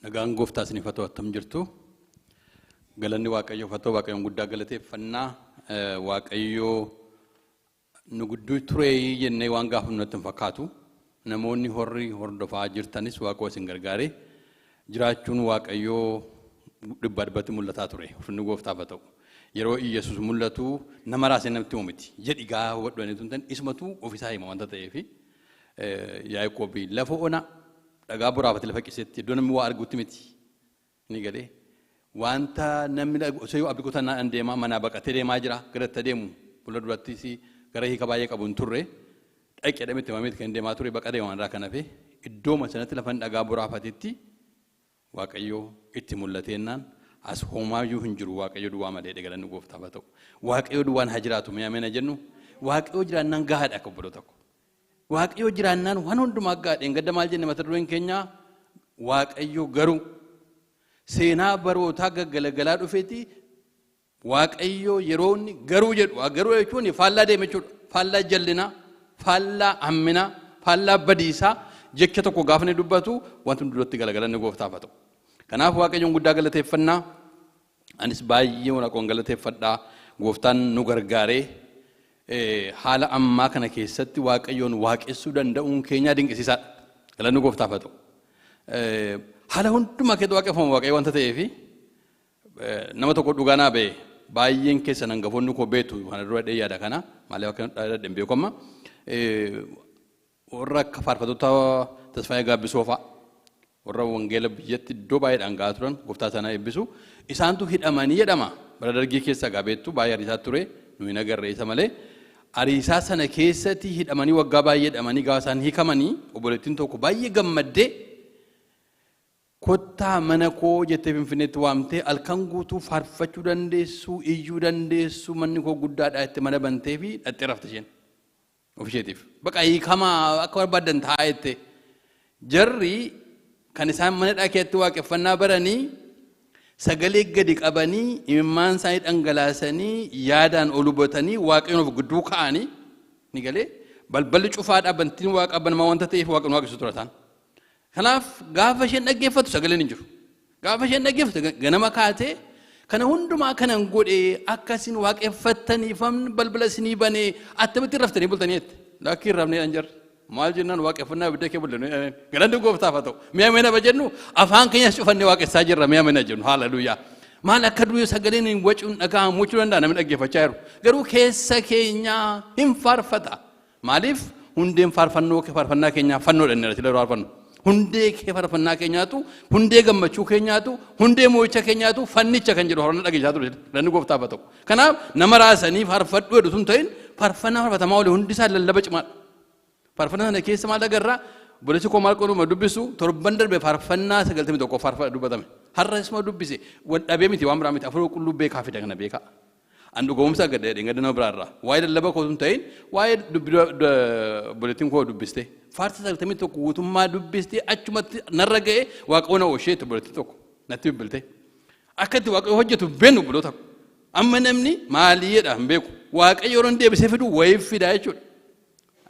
Nagaan gooftaa isiniif haa ta'u, attam jirtu? Galanni Waaqayyoof haa ta'u, Waaqayyoon guddaa galateeffannaa. Waaqayyoo nu gidduu turee jennee waan gaafannu natti hin fakkaatu. Namoonni horri hordofaa jirtanis Waaqayyo isin gargaare. Jiraachuun Waaqayyoo dhibbaa dhibbatti mul'ataa ture. Ulfinni gooftaaf haa ta'u. Yeroo Iyyasuus mul'atu nama raasee namatti himu miti. Jedhi gaa hubadhu jedhanii tun ta'in isumatu ofiisaa hima wanta ta'eefi. Yaaqoob lafa ona dhagaa boraafate lafa qisetti iddoo namni waa argutti miti. Ni galee wanta namni osoo abdii kutannaan deemaa manaa baqatee deemaa jira, gara itti adeemu fuula durattis gara hiika baay'ee qabu hin turre, dhaqee jedhamee itti himameeti kan deemaa ture, baqatee waan irraa kan hafe iddooma sanatti lafa dhagaa boraafatetti Waaqayyo itti mul'ateennaan as homaayyuu hin jiru Waaqayyo duwwaa malee, galanni gooftaaf haa ta'u. Waaqayyo duwwaan haa jiraatu, mee ameen jennu. Waaqayyo jiraannaan gahaadha akka obboloota tokko. Waaqayyo jiraannaan waan hundumaa gahaadha. Gadda maal jenne mata dureen keenya? Waaqayyo garuu seenaa barootaa gaggalagalaa dhufeeti. Waaqayyo yeroo inni garuu jedhu, garuu jechuun faallaa deeme jechuudha. Faallaa jallinaa, faallaa hamminaa, faallaa badiisaa jecha tokko gaafa inni dubbatu wanti hundi duratti galagalanni gooftaaf haa ta'u. Kanaaf Waaqayyoon guddaa galateeffannaa. Anis baay'ee Waaqoon galateeffadhaa. Gooftaan nu gargaaree haala ammaa kana keessatti Waaqayyoon waaqessuu danda'uun keenyaa dinqisiisaadha. Galanni gooftaaf haa ta'u. Haala hundumaa keessatti waaqeffamu Waaqayyo wanta ta'eefi nama tokko dhugaa naa ba'e, baay'een keessan hangafoonni koo beektu, kana dura yaada kana maaliif akka dhadhe hin beeku. Amma warra akka faarfattoota Tasfaayee Gaabbisoo fa'a, warra wangeela biyyatti iddoo baay'eedhaan gahaa turan, gooftaa sana eebbisu, isaantu hidhamanii jedhama. Bara Dargii keessa gaa beektu baay'ee ariisaa ture, nu hin agarre isa malee. Ariisaa sana keessatti hidhamanii waggaa baay'ee hidhamanii gaafa isaan hiikamanii obboleettiin tokko baay'ee gammaddee "Kottaa mana koo" jettee Finfinneetti waamtee, "Halkan guutuu faarfachuu dandeessu, iyyuu dandeessu, manni koo guddaadha" jettee mana bantee fi dhattee rafte isheen. Ofisheetiif. Baqa hiikamaa akka barbaaddan taa'aa jette. Jarri kan isaan mana keessatti waaqeffannaa baranii sagalee gadi qabanii, imimmaan isaanii dhangalaasanii, yaadaan ol hubatanii, Waaqayyoon of gidduu kaa'anii ni galee balballi cufaadhaa, bantiin Waaqa banamaa wanta ta'eef Waaqayyoon waaqessu tura isaan. Kanaaf gaafa isheen dhaggeeffattu sagaleen hin jiru. Gaafa isheen dhaggeeffattu ganama kaatee, "Kana hundumaa kanan godhe akka isin waaqeffattaniifamni balbala isinii banee, attamitti raftanii bultanii?" jette. "Lakkii, hin rafnee" dhan jarri. Maal jennaan, "Waaqeffannaa ibidda kee bulle." Galanni gooftaaf haa ta'u. Mi'a mina jennu, afaan keenyas cufannee waaqessaa jirra, mi'a mina jennu, haaleluyyaa. Maal akka durii sagaleen hin wacuun dhaga'amu jechuu danda'a namni dhaggeeffachaa jiru. Garuu keessa keenyaa hin faarfata. Maaliif? Hundeen faarfannoo faarfannaa keenyaa fannoodha, inni irratti faarfannu. Hundee kee faarfannaa keenyaatu, hundee gammachuu keenyaatu, hundee mo'icha keenyaatu fannicha kan jedhu faarfannaa dhageessaa ture. Galanni gooftaaf haa ta'u. Kanaaf nama raasanii faarfadhu jedhu sun ta'in, faarfannaa faarfatamaa oole hundi isaa lallaba cimaadha. Faarfannaa sana keessa maal agarraa? Obboleessi koo maal qoluma dubbisu torban darbe faarfannaa 91 faarfaa dubbatame. Har'a isuma dubbise, wal dhabee miti, waan biraa miti, Afuura Qulqulluu beekaa fida kana beekaa. An dhugoomsa gadda jedheen gadda nama biraarraa. Waa'ee lallaba koo sun ta'in, waa'ee obboleettiin koo dubbiste. Faarsa 91 guutummaa dubbiste, achumatti narra ga'e, Waaqayyo na oosheetti obboleettiin tokko natti bilbilte. Akka itti Waaqayyo hojjetu beenu obboloota. Amma namni maalii jedha hin beeku. Waaqayyo yeroo deebisee fidu wayii fida jechuudha.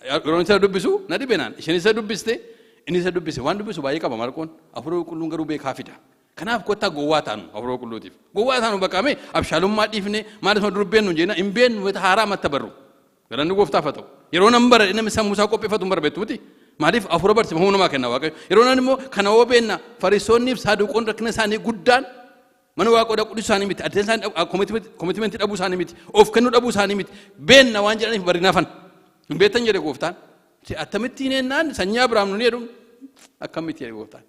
Yeroo isa dubbisu na dhibe naan. Isheen isa dubbiste, inni isa dubbise, waan dubbisu baay'ee qaba Marqoon. Afuura Qulqulluun garuu beekaa fida. Kanaaf kottaa gowwaa taanu Afuura Qulqulluutiif. Gowwaa taanu baqaame abshaalummaa dhiifne, maal isuma dur beennu jenna hin beennu, haaraa matta barru. Galanni gooftaaf haa ta'u. Yeroo nan bara namni sammuu isaa qopheeffatu hin barbeettu miti. Maaliif? Afuura barsiifama humna namaa kenna Waaqayyo. Yeroo nan immoo kana hoo beenna, Fariisonni fi Saaduqoon rakkina isaanii guddaan mana Waaqoo dhaquu isaanii miti. Addeen isaanii commitmentii dhabuu isaanii miti. Of kennuu dhabuu isaanii miti. Beenna waan jedhaniif bari nafan. Hin beektan jedhe gooftaan. Akkamittiin ennaan sanyii Abiraam nu jedhu akkamitti jedhe gooftaan.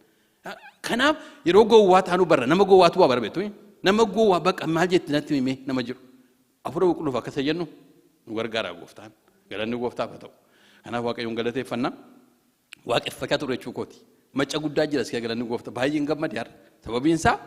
Kanaaf yeroo gowwaa taanuu barra, nama gowwaatu waa bara beektu. Nama gowwaa bakka maal jetti natti himee nama jiru. Afuura Qulqulluuf akka isa jennu nu gargaara gooftaan. Galanni gooftaaf haa ta'u. Kanaaf Waaqayyoon galateeffanna. Waaqeffachaa ture jechuu kooti. Macca guddaa jira si'a, galanni gooftaa, baay'een gammade har'a. Sababiin isaa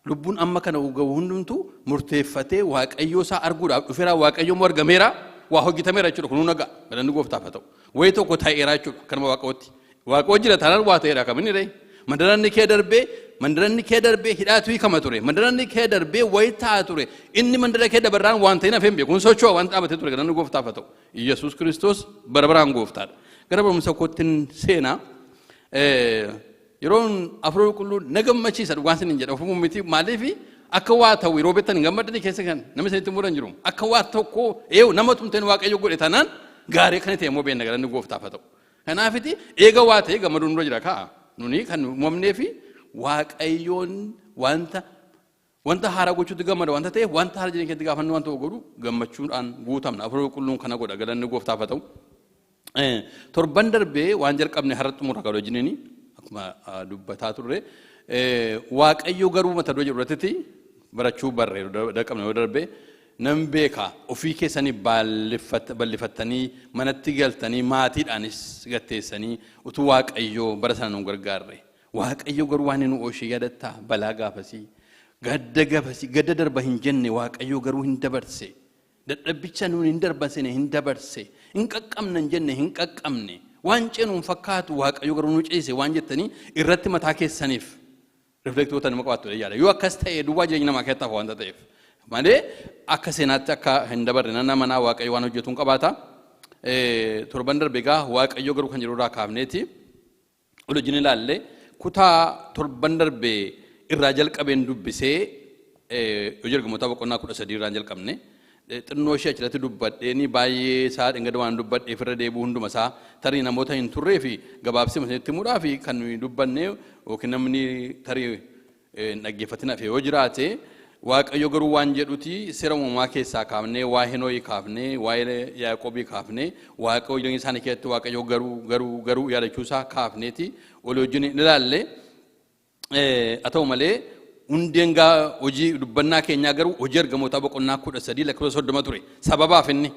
lubbuun amma kana gahu hundumtuu murteeffatee Waaqayyoo isaa arguudhaaf dhufeera, Waaqayyoo immoo argameera, waa hojjetameera jechuudha, kunuu nagaa, galanni gooftaaf haa ta'u. Wayii tokko ta'eera jechuudha kanuma Waaqayyootti. Waaqayyoo jira taanaan waa ta'eera kaminni ree. Mandaranni kee darbee, mandaranni kee darbee hidhaatu hiikama ture. Mandaranni kee darbee wayii ta'a ture. Inni mandara kee dabarraan waan ta'in hafee hin beeku. Kun socho'a waan dhaabatee ture, galanni gooftaaf haa ta'u. Yesuus Kiristoos bara baraan gooftaadha. Gara barumsa kootti seenaa. Yeroon Hafuura Qulqulluu na gammachiisa, dhugaan sin hin jedha, ofumuu miti. Maaliif akka waa ta'u yeroo beektan hin gammadanii keessa kan namni isinitti muran jiru. Akka waa tokko eewu nama tumteen Waaqayyo godhe taanaan gaarii akkana ta'e immoo beekna, galanni gooftaaf haa ta'u. Kanaafiti eega waa ta'e gammaduun dura jira ka'a. Nuni kan uumamnee fi Waaqayyoon wanta haaraa gochuutti gammada wanta ta'eef, wanta haaraa jireenya keessatti gaafannu wanta godhu gammachuudhaan guutamna. Hafuura Qulqulluun kana godha, galanni gooftaaf haa ta'u. Torban darbee waan jalqabne har'a xumura kan wajjiniin akkuma dubbataa turre, Waaqayyo garuu mata duree jedhu irratti barachuu barree jalqabne yoo darbe. Nan beeka, ofii keessanii bal'ifattanii manatti galtanii maatiidhaanis gatteessanii utuu Waaqayyo bara sana nu gargaarre. Waaqayyo garuu waan nu oolche yaadattaa? Balaa gaafasii, gadda gaafasii, gadda darba hin jenne Waaqayyo garuu hin dabarse. Dadhabbicha nuun hin darbansine hin dabarse. Hin qaqqabne hin jenne hin qaqqabne. Waan ceenu hin fakkaatu, Waaqayyo garuu nu ceese waan jettanii irratti mataa keessaniif reflect gootan nama qabaattu yaada. Yoo akkas ta'e duwwaa jireenya namaa keessatti hafa wanta ta'eef. Malee akka seenaatti akka hin dabarre nan amanaa, Waaqayyo waan hojjetu hin qabaata. Torban darbe egaa Waaqayyo garuu kan jedhu irraa kaafneeti. Ol wajjin ilaalle. Kutaa torban darbe irraa jalqabeen dubbisee, Hojii Ergamootaa boqonnaa 13 irraan jalqabne. Xinnoo ishee achirratti dubbadheeni baay'ee isaa dhingada waan dubbadheef irra deebi'u hunduma isaa tarii namoota hin turree fi gabaabsee isinitti himuudhaa fi kan nuyi dubbanne yookiin namni tarii hin dhaggeeffatin hafe yoo jiraate, Waaqayyo garuu waan jedhuti seera uumamaa keessaa kaafnee, waa'ee Nohii kaafnee, waa'ee Yaaqoobii kaafnee, Waaqayyo jireenya isaanii keessatti Waaqayyo garuu garuu garuu yaadachuu isaa kaafneeti olii wajjin hin ilaalle. Haa ta'u malee hundeen gaa hojii dubbannaa keenyaa garuu Hojii Ergamootaa boqonnaa 13 lakkoofsa 30 ture. Sababaaf inni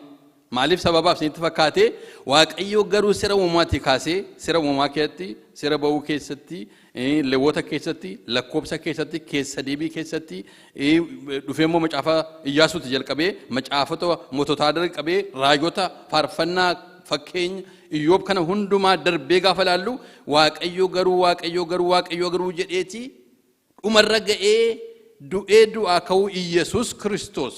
maaliif sababaaf isinitti fakkaate? Waaqayyo garuu seera uumamaatii kaasee, seera uumamaa keessatti, seera ba'uu keessatti, Lewwota keessatti, lakkoofsa keessatti, keessa deebii keessatti, dhufee immoo macaafa Iyyaasuutti jalqabee, macaafota moototaa jalqabee, raajota, faarfannaa, fakkeenya Iyyoob kana hundumaa darbee gaafa ilaallu, Waaqayyo garuu, Waaqayyo garuu, Waaqayyo garuu jedheeti dhumarra ga'ee du'ee du'aa ka'uu Iyyasuus Kiristoos.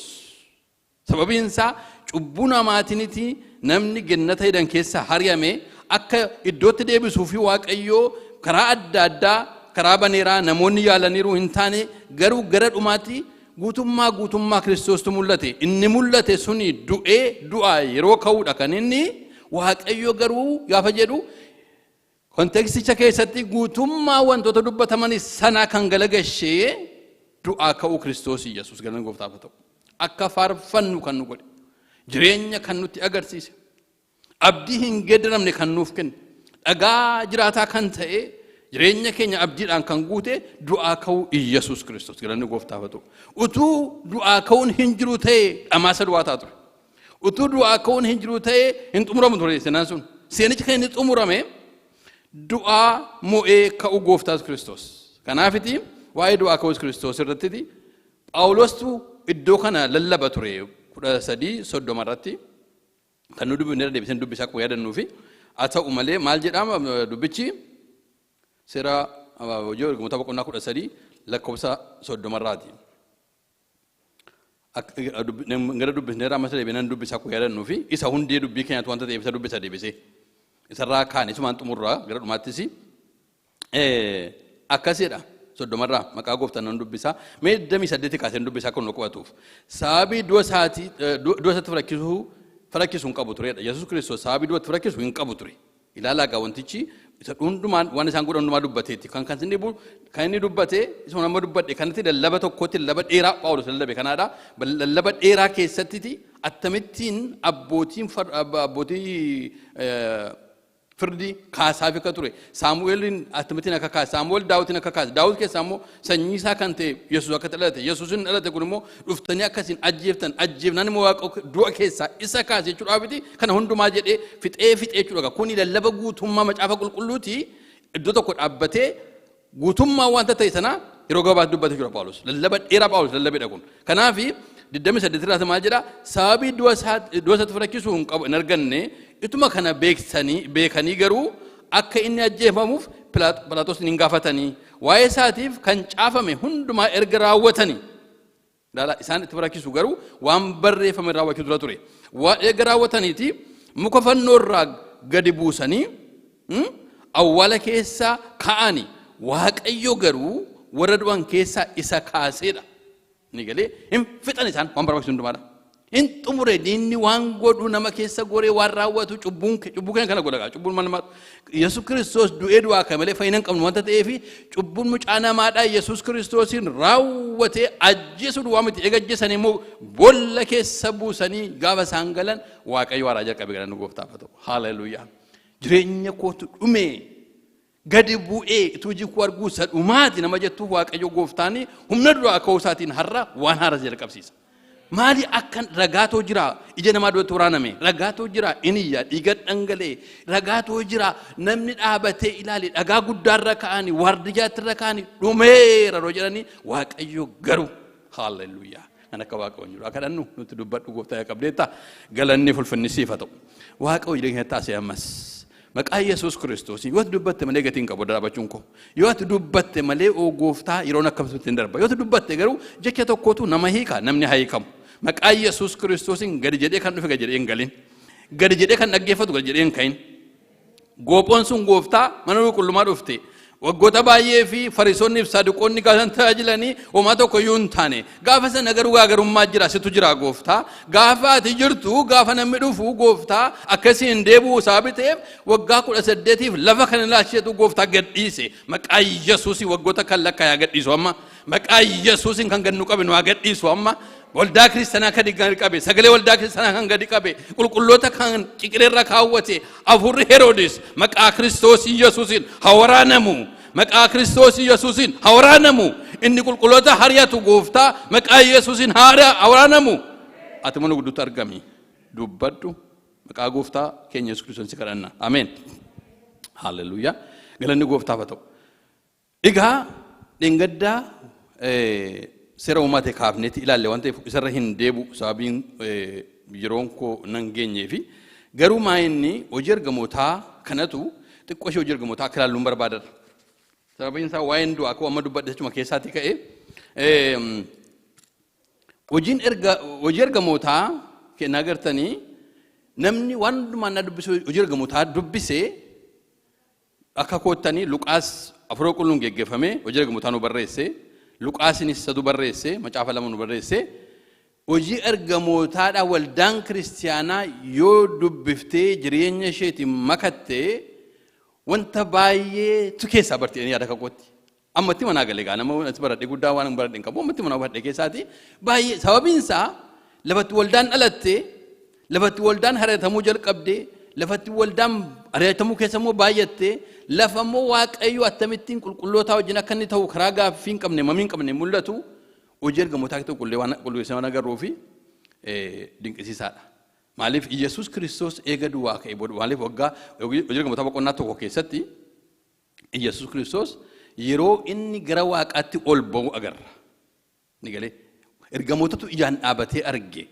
Sababiin isaa cubbuu namaatiiniti namni gennata Edan keessa hari'ame akka iddootti deebisuu fi Waaqayyoo karaa adda addaa karaa baneeraa, namoonni yaalaniiru, hin taane. Garuu gara dhumaatti guutummaa guutummaa Kiristoostu mul'ate. Inni mul'ate suni du'ee du'aa yeroo ka'uudha kan inni Waaqayyo garuu gaafa jedhu contexticha keessatti guutummaa wantoota dubbataman sanaa kan galagashee du'aa ka'uu Kiristoos Yesuus, galanni gooftaaf haa ta'u. Akka faarfannu kan nu godhe, jireenya kan nutti agarsiise, abdii hin geeddaramne kan nuuf kenne, dhagaa jiraataa kan ta'e, jireenya keenya abdiidhaan kan guute du'aa ka'uu Iyyasuus Kiristoos, galanni gooftaaf haa ta'u. Utuu du'aa ka'uun hin jiru ta'e dhamaasa du'aa ta'a ture. Utuu du'aa ka'uun hin jiru ta'e hin xumuramu ture seenaan sun. Seenichi kan inni xumurame du'aa mo'ee ka'uu gooftaa Kiristoos. Kanaafiti waa'ee du'aa ka'uu Kiristoos irratti Phaawulostu iddoo kana lallaba ture, 13:30 irratti kan nu dubbifne irra deebiseen dubbisaa akkuma yaadannuu fi haa ta'u malee maal jedhama dubbichi? Seera Hojii Ergamoota boqonnaa 13 lakkoofsa 30rraati. Gara dubbisneerra, ammas deebi'ee nan dubbisa akkuma yaadannuu fi isa hundee dubbii keenyaatti wanta ta'eef isa dubbisa deebisee. Isarraa kaane isumaan xumurraa gara dhumaattis akkasidha. 30rraa maqaa gooftaan nan dubbisa. Mee 28 kaaseen dubbisa akka nu qubatuuf. Sababii du'a isaatii du'a isaatti farakkisu hin qabu turedha. Yesuus Kiristoos sababii du'atti farakkisu hin qabu ture. Ilaalaa gaa, wantichi isa hundumaan waan isaan godhan hundumaa dubbateetti. Kan inni kan inni dubbate isuma nama dubbadhe kanatti lallaba tokkotti, lallaba dheeraa Phaawulos lallabe kanaadha. Lallaba dheeraa keessattiti akkamittiin abbootii firdii kaasaaf akka ture, Saamu'eelin akkamittiin akka kaase, Saamu'eel Daawitin akka kaase, Daawit keessaa immoo sanyii isaa kan ta'e Yesuus akka dhalate, Yesuusin dhalate kun immoo dhuftanii akkasiin ajjeeftan, ajjeefnaan immoo Waaqa du'a keessaa isa kaase jechuudhaafiti kana hundumaa jedhee fixee fixee jechuudha. Kuni lallaba guutummaa macaafa qulqulluuti, iddoo tokko dhaabbatee guutummaa wanta ta'e sana yeroo gabaabaa dubbate jechuudha Phaawulos. Lallaba dheeraa Phaawulos lallabedha kun. Kanaafi 28 irraa maal jedha? Sababii du'a isaatti farakkisuu hin qabu hin arganne. Ituma kana beeksanii beekanii garuu akka inni ajjeefamuuf Phiilaaxoos hin gaafatanii. Waa'ee isaatiif kan caafame hundumaa erga raawwatanii. Ilaala, isaan itti farakkisu garuu waan barreeffame raawwachuu dura ture. Waan erga raawwataniiti muka fannoo irraa gadi buusanii awwaala keessa kaa'ani. Waaqayyo garuu warra du'an keessaa isa kaaseedha. Ni galee hin fixan isaan waan barbaachisu hundumaadha. Hin xumure diinni waan godhu nama keessa goree waan raawwatu cubbuun cubbuu keenya kana godha cubbuun maal namaatu Yesuus Kiristoos du'ee du'aa ka'e malee fayyina hin qabnu wanta ta'eef cubbuun mucaa namaadhaa Yesuus Kiristoosiin raawwatee ajjeesuu duwwaa miti eega ajjeesanii immoo boolla keessa buusanii gaafa isaan galan Waaqayyo haaraa jalqabe galanni gooftaaf haa ta'u. Haleluuyaa. Jireenya kootu dhume gadi bu'ee utuu iji koo arguu isa dhumaati nama jettuuf Waaqayyo gooftaan humna du'aa ka'uu isaatiin har'a waan haaraa si jalqabsiisa. Maali akka ragaatoo jira ija namaa duratti waraaname ragaatoo jira in iyya dhiiga dhangala'e ragaatoo jira namni dhaabatee ilaale dhagaa guddaarra ka'anii waardiyyaatti irra ka'anii dhumeera yeroo jedhanii Waaqayyo garuu haalleluuyaa kan akka Waaqa hin jiru akka dhannu nutti dubbadhu gooftaa yaa qabdeetta galanni fulfinni siif haa ta'u Waaqa hojii keenya taasise ammas maqaa Yesuus Kiristoos yoo ati dubbatte malee gatii hin qabu dhaabachuun koo yoo ati dubbatte malee oo gooftaa yeroon akkamitti hin darba yoo ati dubbatte garuu jecha tokkotu nama hiika namni haa hiikamu maqaa Yesuus Kiristoosiin gadi jedhee kan dhufe gadi jedhee hin galin gadi jedhee kan dhaggeeffatu gadi jedhee hin ka'in. Goophoon sun gooftaa mana qulqullummaa dhufte. Waggoota baay'ee fi fariisonni fi saduqoonni gaafa tajaajilanii homaa tokko iyyuu hin taane. Gaafa sana garuu garaagarummaa jira situ jira gooftaa. Gaafa ati jirtu gaafa namni dhufu gooftaa akkasii hin deebi'u sababii ta'eef waggaa 18f lafa kana ilaalchisetu gooftaa gadhiise. Maqaa Yesuusii waggoota kan lakkaayaa gadhiisu amma. Maqaa Yesuusiin kan gad nu qabe nu haa gadhiisu amma. Waldaa kiristaanaa kan gadi qabe, sagalee waldaa kiristaanaa kan gadi qabe, qulqulloota kan ciqileerra kaawwate, hafuurri Heroodis maqaa Kiristoos Yesuusiin haa waraanamu. Maqaa Kiristoos Yesuusiin haa waraanamu. Inni qulqulloota hari'atu gooftaa maqaa Yesuusiin haa waraanamu. Ati mana gidduutti argami. Dubbadhu. Maqaa gooftaa keenya Yesuus Kiristoos si kadhanna. Ameen. Haalleluuyaa. Galanni gooftaaf haa ta'u. Egaa dheengaddaa seera uumaa ta'e kaafneeti ilaalle waan ta'eef isarra hin deebi'u sababiin yeroon koo nan geenyee fi garuu maa inni hojii ergamootaa kanatu xiqqoo ishee hojii ergamootaa akka ilaalluun barbaadadha. Sababiin isaa waa'een du'aa koo amma dubbadhe achuma keessaatii ka'e hojiin erga hojii ergamootaa kennaa gartanii namni waan hundumaa na dubbisu hojii ergamootaa dubbisee Akka koottani Luqaas Hafuura Qulqulluun geggeeffamee hojii ergamootaa nu barreesse. Luqaasinis isatu barreesse, macaafa lama nu barreesse. Hojii ergamootaadha waldaan kiristiyaanaa yoo dubbiftee jireenya isheetiin makatte wanta baay'eetu keessaa barti jedhanii yaada kakootti. Ammatti manaa gale gaa nama as baradhe guddaa waan hin baradhe hin qabu ammatti manaa baradhe keessaati baay'ee sababiin isaa lafatti waldaan dhalatte lafatti waldaan hari'atamuu jalqabde lafatti waldaan hari'atamuu keessa immoo baay'atte lafa immoo waaqayyo akkamittiin qulqullootaa wajjin akka inni ta'u karaa gaaffii hin qabne mamii hin qabne mul'atu hojii ergamootaa keessatti qulqullee waan qulqulleessee waan agarruu fi dinqisiisaadha. Maaliif Iyyasuus Kiristoos eega du'aa ka'e booda maaliif waggaa hojii ergamootaa boqonnaa 1 keessatti Iyyasuus Kiristoos yeroo inni gara waaqaatti ol ba'u agarra. Ni galee ergamootatu ijaan dhaabatee arge.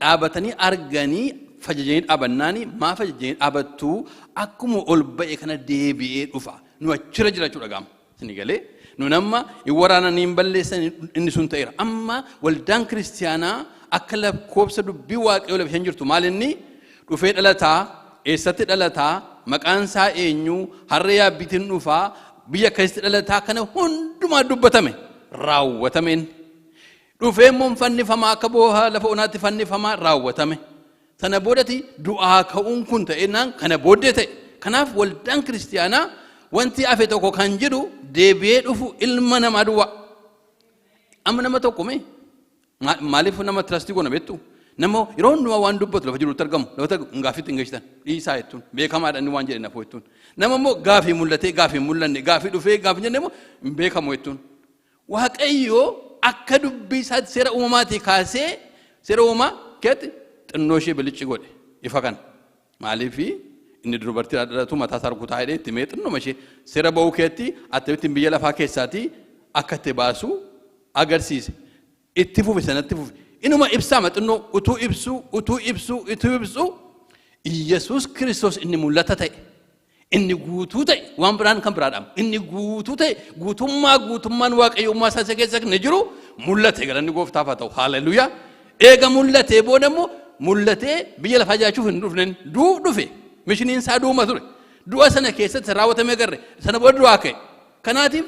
Dhaabatanii arganii fajajanii dhaabannaani maa fajajanii dhaabattuu akkuma ol ba'e kana deebi'ee dhufa. Nu achirra jira jechuudha gaama. Ni galee nun amma hin waraananii hin balleessan inni sun ta'eera. Amma waldaan kiristiyaanaa akka lakkoobsa dubbii waaqayyoo lafa isheen jirtu maal inni dhufee dhalataa eessatti dhalataa maqaan isaa eenyu harree yaabbiitiin dhufaa biyya akkasitti dhalataa kana hundumaa dubbatame raawwatameen dhufee immoo fannifamaa akka booha lafa onaatti fannifamaa raawwatame sana boodati du'aa ka'uun kun ta'ennaan kana booddee ta'e kanaaf waldaan kiristiyaanaa wanti hafe tokko kan jedhu deebi'ee dhufu ilma namaa duwwaa amma nama tokko mee Maaliif nama tirastii goona beektu? Nama yeroo hundumaa waan dubbatu lafa jirutti argamu lafa argamu gaaffiitti hin geessitan dhiisaa jettuun beekamaadha inni waan jedhe nafuu jettuun. Nama immoo gaafii mul'atee gaafii hin mul'anne gaafii dhufee gaafii jenne immoo hin beekamu jettuun. Waaqayyo akka dubbii isaatti seera uumamaatii kaasee seera uumamaa keetti xinnoo ishee bilicci godhe ifa kana. Maaliif inni dubartii irraa dhalatu mataa isaa rukutaa jedhee itti mee xinnuma ishee seera ba'uu keetti akkamittiin biyya lafaa keessaatii akka itti baasu agarsiise. Itti fufe sanatti fufe. Inuma ibsaama xinnoo utuu ibsuu utuu ibsuu utuu ibsuu Iyyasuus Kiristoos inni mul'ata ta'e inni guutuu ta'e waan biraan kan biraadhaam inni guutuu ta'e guutummaa guutummaan waaqayyummaa isaa isa keessa inni jiru mul'ate galanni gooftaaf haa ta'u haaleluyyaa eega mul'atee booda immoo mul'atee biyya lafaa jiraachuuf hin dhufne du'uuf dhufe mishiniin isaa du'uma ture du'a sana keessatti raawwatamee agarre sana booda du'aa ka'e. Kanaatiif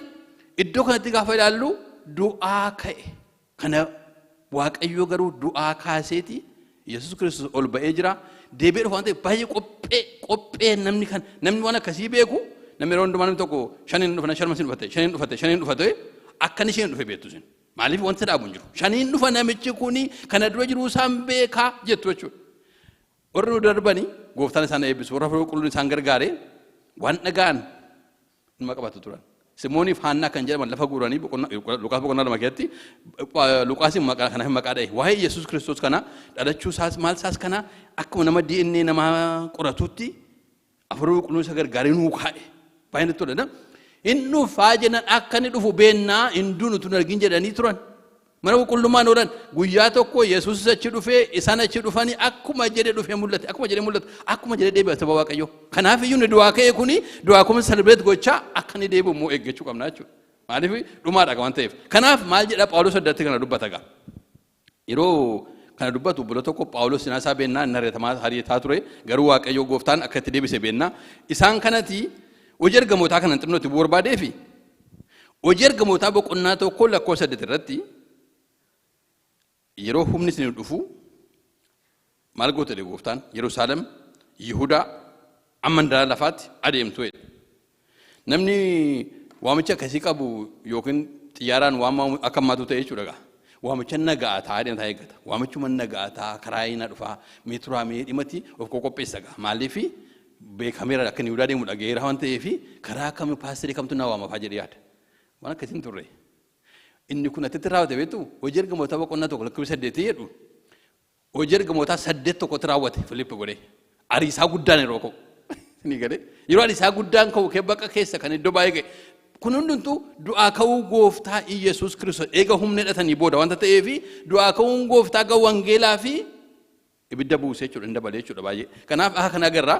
iddoo kanatti gaafa ilaallu du'aa ka'e. Kana Waaqayyo garuu du'aa kaaseeti Yesuus Kiristoos ol ba'ee jira. Deebi'ee dhufa waan ta'eef baay'ee qophee qophee namni kan namni waan akkasii beeku, namni yeroo hundumaa namni tokko shaniin dhufa, shanuma sin dhufate, shaniin dhufate, shaniin dhufate, akka inni isheen dhufe beektu isin. Maaliif? Wanta dhaabu hin jiru. Shaniin dhufa, namichi kuni kana dura jiruu isaan beekaa jettu jechuudha. Warri nu darbanii gooftaan isaan eebbisu, warra Hafuura Qulqulluun isaan gargaare waan dhaga'an numa qabatu turan. Simooniif Haannaa kan jedhaman lafa guuranii Luqaas boqonnaa 2 keessatti Luqaasiin maqaa kanaaf maqaa dha'e. Waa'ee Yesuus Kiristoos kana dhalachuu isaas maal isaas kana akkuma nama DNA namaa qoratutti Hafuura Qulqulluun isa gargaaree nuu kaa'e. Baay'ee natti tola. Hin dhufaa jennan akka inni dhufu beennaa, hin duunu tun argin jedhanii turan. Mana qulqullummaan oolan guyyaa tokko Yesuusis achi dhufee, isaan achi dhufanii, akkuma jedhe dhufee mul'ate, akkuma jedhe mul'ate, akkuma jedhe deebi'a saba Waaqayyoo. Kanaaf iyyuu inni du'aa ka'e kuni du'aa kuma celebrate gochaa akka inni deebi'u immoo eeggachuu qabna jechuudha. Maaliif? Dhumaadha waan ta'eef. Kanaaf maal jedha Phaawulos addatti kana dubbata gaa. Yeroo kana dubbatu obbolo tokko Phaawulos cinaa isaa beennaa, inni ari'atamaa ari'ataa ture, garuu Waaqayyo gooftaan akka itti deebise beennaa. Isaan kanati hojii ergamootaa kanan xinnoo itti bu'uu barbaadeefi Hojii Ergamootaa boqonnaa 1 lakkoofsa 8 irratti yeroo humni isin dhufu maal gootu jedhe gooftaan? Yerusaalem, Yihudaa, amma handaara lafaatti adeemtu jedhe. Namni waamicha akkasii qabu yookiin xiyyaaraan waamamu akka ammaatu ta'e jechuudha gaa. Waamicha naga'a taa'ee deemtaa eeggata. Waamichuma naga'a ta'a karaa inni dhufaa mee turaa mee dhimatti of qoqopheessa gaa. Maaliif? Beekameera, akka inni Yihudaa deemu dhaga'eera waan ta'eef, karaa kamii paasterii kamtu na waama fa'aa jedhee yaada. Waan akkasii hin turre. Inni kun atitti raawwate beektu Hojii Ergamootaa boqonnaa 1 lakkoofsa 8 jedhu, Hojii Ergamootaa 8 1tti raawwate Filiippi godhee. Ariisaa guddaan yeroo ka'u. Ni galee. Yeroo ariisaa guddaan ka'u kee baqa keessa kan iddoo baay'ee ga'e. Kun hundumtuu du'aa ka'uu gooftaa Iyyasuus Kiristoos eega humna hidhatanii booda wanta ta'eef, du'aa ka'uun gooftaa ga wangeelaa fi ibidda buuse jechuudha, hin dabalee jechuudha baay'ee. Kanaaf akka kana agarra.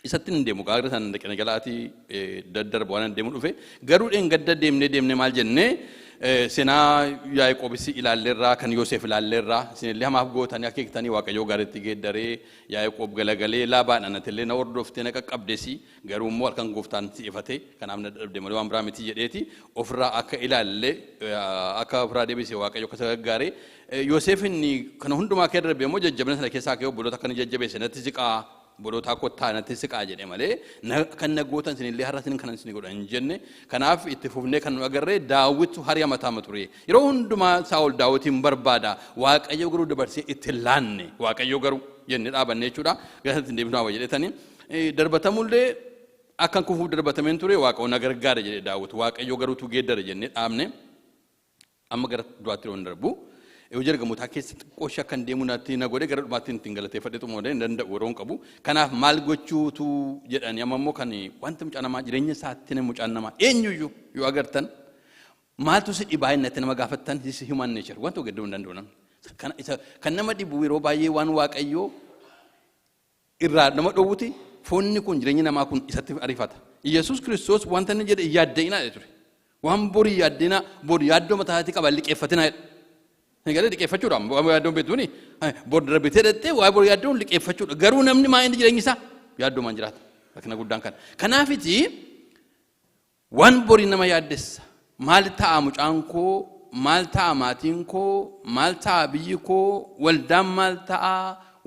Isatti hin deemu gaara sana dhaqna jalaatii daddarba waan deemu dhufe, garuu dheengadda deemnee deemnee maal jennee? Seenaa Yaaqoobis ilaalleerraa, kan Yoosef ilaalleerraa, isinillee hamaaf gootanii akeektanii Waaqayyoo gaariitti geeddaree, Yaaqoob galagalee Laabaadhaan atillee na hordoftee na qaqqabdesi, garuu immoo halkan gooftaan si ifate, kanaaf na dadhabde malee waan biraa miti jedheeti ofirraa akka ilaalle, akka ofirraa deebise, Waaqayyo akka isa gargaare, Yoosef inni kana hundumaa keessa darbe immoo jajjabina sana keessaa ka'ee obboloota akka inni jajjabeesse, natti siqaa, obboloota kottaa natti siqaa jedhe malee kan na gootan isinillee har'a isin kanan isin godhan hin jenne. Kanaaf itti fufnee kan nu agarre Daawwitu hari'a mataama ture. Yeroo hundumaa Saa'ol Daawwitiin barbaada, Waaqayyo garuu dabarsee itti hin laanne. Waaqayyo garuu jennee dhaabanne jechuudha. Gara sanatti hin deebinu hawa jedhetani. Darbatamullee akkan kufuuf darbatameen ture, Waaqayyo na gargaare jedhe Daawwit. Waaqayyo garuutu geeddare jennee dhaabne. Amma gara duraatti yeroo hin darbu, hojii ergamootaa keessa xiqqoo ishee akkan deemu natti na godhe, gara dhumaatti ittiin galateeffadhe xumuree hin danda'u, yeroo hin qabu. Kanaaf maal gochuutu jedhani? Amma immoo kan wanti mucaa namaa jireenya isaatti, nama mucaan namaa eenyuyyuu yoo agartan, maaltu si dhibaa inni nama gaafattan, this is human nature, wanta geeddaruu hin danda'u namni. Kan isa kan nama dhibu yeroo baay'ee waan Waaqayyoo irraa nama dhowwuti, foonni kun, jireenyi namaa kun isatti ariifata. Yesuus Kiristoos wanta inni jedhe yaadda'inaa jedhe ture. Waan borii yaaddinaa, bor yaaddoo mataa isaatii qaba, liqeeffatinaa jedhe. Hin galee liqeeffachuudha waan yaaddoon beektuuni bor darbitee dhattee waa bor yaaddoon liqeeffachuudha. Garuu namni maa inni jireenyi isaa yaaddoomaan jiraata. Rakkina guddaan kana. Kanaafiti waan borii nama yaaddessa. Maal ta'a mucaan koo? Maal ta'a maatiin koo? Maal ta'a biyyi koo? Waldaan maal ta'a?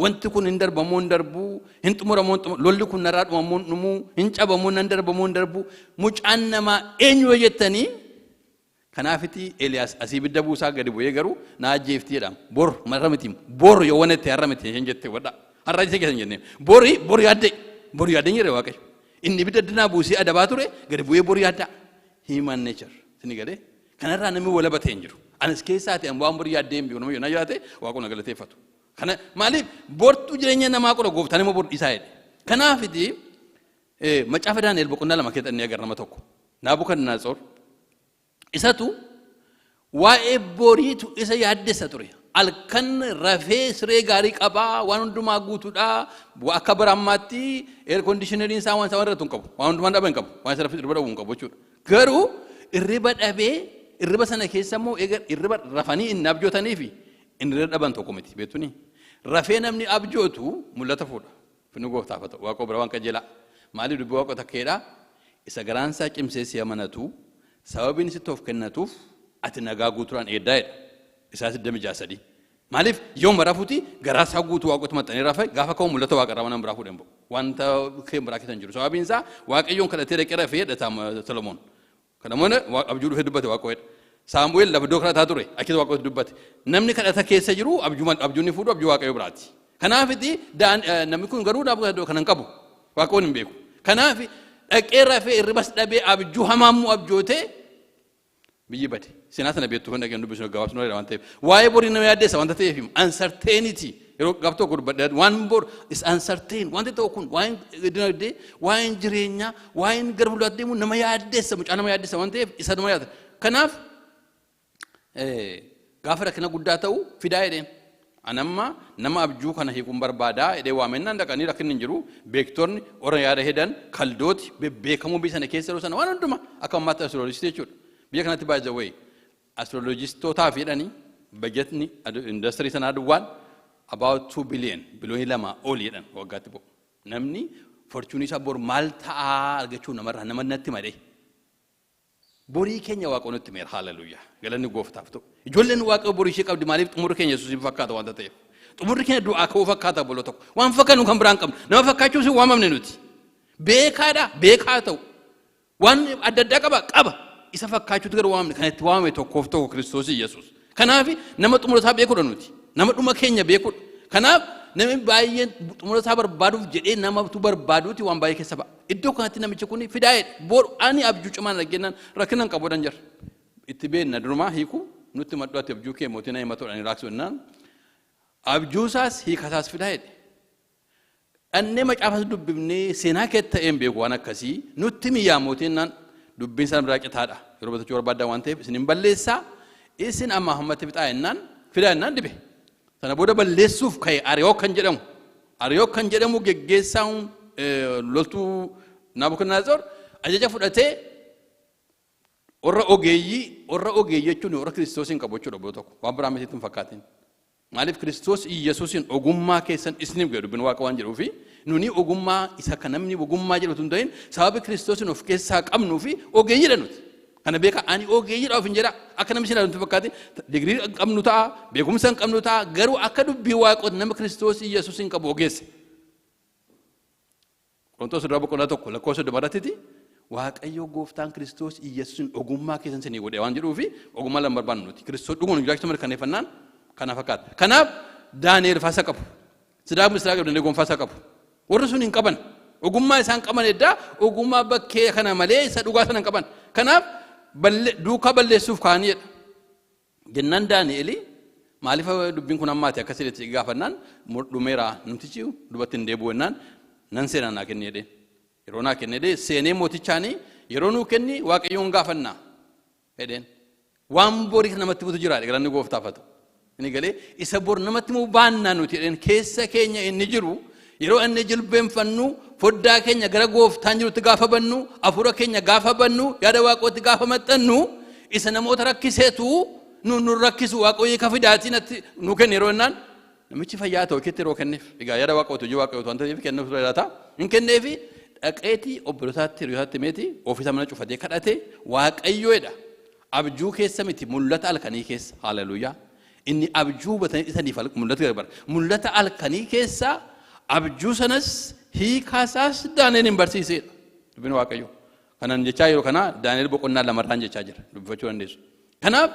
Wanti kun hin darbamoo hin darbuu? Hin xumuramoo hin xumuramu? Lolli kun narraa dhumamoo hin dhumuu? Hin cabamoo nan darbamoo hin darbuu? Mucaan namaa eenyu yoo jettanii, kanaafiti Eeliyaas asii ibidda buusaa gadi bu'ee garuu na ajjeefti jedhama. Bor marra miti, bor yoo wanette har'a miti isheen jette wadha. Har'a isa keessa hin jenne. Bori bor yaadde, bor yaadde hin jedhe Waaqayyo. Inni ibidda addunyaa buusee adabaa ture gadi bu'ee bor yaaddaa. Human nature. Sini galee kanarraa namni walaba ta'e hin jiru. Anis keessaa ta'e waan bor yaaddee hin beeku, nama yoo na yaate Waaquma na galateeffatu. Kana maaliif? Bortu jireenya namaa qora, gooftaan immoo bor dhiisaa jedhe. Kanaafiti macaafa Daani'el boqonnaa 2 keessatti inni agarra nama tokko. Naabukadnaatsor isatu waa'ee boriitu isa yaaddessa ture. Halkan rafee siree gaarii qabaa, waan hundumaa guutuudha. Akka bara ammaatti air conditioneriin isaa waan isaa irratti hin qabu. Waan hundumaa dhaba hin qabu. Waan isa irriba dhabu hin qabu jechuudha. Garuu irriba dhabee, irriba sana keessa immoo eega irriba rafanii inni abjootanii fi inni irriba dhaban tokko miti beektuni. Rafee namni abjootu mul'ata fuudha. Finni gooftaaf haa ta'u. Waaqoo bira waan qajeelaa. Maaliif? Dubbii Waaqoo takkeedha. Isa garaan isaa cimsee si amanatu, sababiin sitti of kennatuuf ati nagaa guutuudhaan eeddaa jedha. Isaayyaas 26:3. Maaliif yooma rafuti garaa isaa guutuu Waaqotti maxxanee rafe, gaafa ka'u mul'ata Waaqarraa waan biraa fuudhee hin ba'u. Wanta kee biraa keessa hin jiru. Sababiin isaa Waaqayyoon kadhatee dhaqee rafee jedha Solomoon. Kana immoo abjuu dhufee dubbate Waaqayyoodha. Saamu'eel lafa iddoo kadhataa ture achitti Waaqayyooti dubbate. Namni kadhata keessa jiru abjuun ni fuudhu, abjuu Waaqayyoo biraati. Kanaafiti namni kun garuu kana hin qabu. Waaqayyoon hin beeku. Kanaaf dhaqee rafee irribas dhabee abjuu hamaammoo abjootee biyyi bade. Seenaa sana beektu kan dhaqeen dubbisnu gabaabsinu waan ta'eef. Waa'ee borii nama yaaddeessa wanta ta'eef, uncertainty yeroo gaaf tokko dubbadhe, waan bor is uncertain wanti ta'u kun, waa'een dinagdee, waa'een jireenyaa, waa'een gara fuulduraatti deemu nama yaaddeessa, mucaa nama yaaddeessa waan ta'eef isa nama yaadda. Kanaaf gaafa rakkina guddaa ta'u fidaa jedheen. Anamma nama abjuu kana hiikuun barbaadaa jedhee waamennaan dhaqanii rakkinni hin jiru. Beektonni warra yaada hedan, kaldooti bebbeekamoo biyya sana keessa yeroo sana waan hunduma akka ammaatti astrolojistii jechuudha. Biyya kanatti, by the way, astrolojistootaaf jedhanii bajetni industirii sanaa duwwaan about 2 billion, biliyoonii 2 oli jedhan waggaatti bo'u. Namni fortune isaa bor maal ta'aa argachuu namarraa nama natti malee. Borii keenya Waaqa nutti meera, haaleluyyaa, galanni Gooftaaf ta'u. Ijoolleen Waaqa borii ishee qabdi. Maaliif? Xumurri keenya Yesuusiin fakkaata waanta ta'eef. Xumurri keenya du'aa ka'uu fakkaata. Boloo tokko waan fakkaannu kan biraan qabnu, nama fakkaachuus hin waamamne nuti. Beekaadha, beekaa ta'u, waan adda addaa qaba qaba, isa fakkaachuutu garuu waamamne. Kan itti waamame tokkoof tokko, Kiristoos Yesuus. Kanaaf nama xumura isaa beekuudha nuti. Nama dhuma keenya beekuudha. Kanaaf namni baay'een xumura isaa barbaaduuf jedhee namatu barbaaduuti waan baay'ee keessa ba'a. Iddoo kanatti namichi kun fidaa jedhe, boru ani abjuu cimaan argennaan rakkina hin qabu jedhan jira. Itti beenna durumaa hiiku nutti maddu, ati abjuu kee mootii na himatuudhaan raaksu jennaan abjuu isaas hiika isaas fidaa jedhe. Dhannee macaafas dubbifnee seenaa kee ta'een beeku, waan akkasii nutti miyyaa mootiin naan dubbiin sana biraa citaadha. Yeroo batachuu barbaaddan waan ta'eef isin hin balleessaa, isin amma hammatti fixaa jennaan, fidaa jennaan dibe. Sana booda balleessuuf ka'e. Ariyook kan jedhamu geggeessaan loltuu Naabukadnezar ajaja fudhatee warra ogeeyyii jechuun warra Kiristoosiin qabu jechuudha, obbo tokko waan biraa mitiitti hin fakkaatin. Maaliif? Kiristoos Iyyasuusiin ogummaa keessan isiniif godhe dubbiin Waaqa waan jedhuufi, nuni ogummaa isa kan namni ogummaa jedhutu hin ta'in, sababi Kiristoosiin of keessaa qabnuu fi ogeeyyiidha nuti. Kana beeka, ani ogeeyyiidha of hin jedha. Akka namni isin ilaalu fakkaate digirii hin qabnu ta'a, beekumsa hin qabnu ta'a, garuu akka dubbii Waaqooti nama Kiristoos Iyyasuusiin qabu ogeessa. Qorontoos duraa boqonnaa 1 lakkoofsa 30 irratti Waaqayyo Gooftaan Kiristoos Iyyasuusin ogummaa keessan isinii godhe waan jedhuufi, ogummaa lama barbaannu nuti. Kiristoos dhuguma nu jiraachuu mirkaneeffannaan kana fakkaata. Kanaaf Daani'el faasa qabu. Sidaaq, Misiraaq, Abdanii faasa qabu. Warri sun hin qaban. Ogummaa isaan qaban eddaa ogummaa bakkee kana malee isa dhugaa sana hin qaban. Kanaaf duukaa balleessuuf kaa'anii jedha. Jennaan Daani'eli maaliif dubbiin kun ammaati akkas jedhetti gaafannaan, dhumeera, namtichi dubatti hin deebi'u jennaan, nan seenaa naa kenni jedheen. Yeroo naa kenne jedhee seenee mootichaanii yeroo nuu kenni Waaqayyoon gaafannaa jedheen. Waan borii namatti butu jira, galanni Gooftaaf haa ta'u. Inni galee isa bor namatti muu baannaa nuti jedheen. Keessa keenya inni jiru yeroo inni jilbeenfannu, foddaa keenya gara Gooftaan jirutti gaafa bannu, hafuura keenya gaafa bannu, yaada Waaqootti gaafa maxxannu, isa namoota rakkiseetu nu nu rakkisu Waaqayyo ka fidaatii natti nu kenne yeroo jennaan, namichi fayyaa ta'u keetti yeroo kenneef, egaa yaada Waaqootu, hojii Waaqayyootu wanta ta'eef kennuuf laata hin kenneefi. Dhaqeetii obbolotaatti, hiriyootatti meeti ofiisa mana cufatee kadhate Waaqayyoodha. Abjuu keessa miti, mul'ata halkanii keessa, haaleluyyaa. Inni abjuu hubatanii isaniif mul'ata gargar. Mul'ata halkanii keessa abjuu sanas hiikaa isaas Daani'el hin barsiisedha. Dubbiin Waaqayyoo. Kanan jechaa yeroo kana Daani'el boqonnaa lamarraan jechaa jira. Dubbifachuu dandeessu. Kanaaf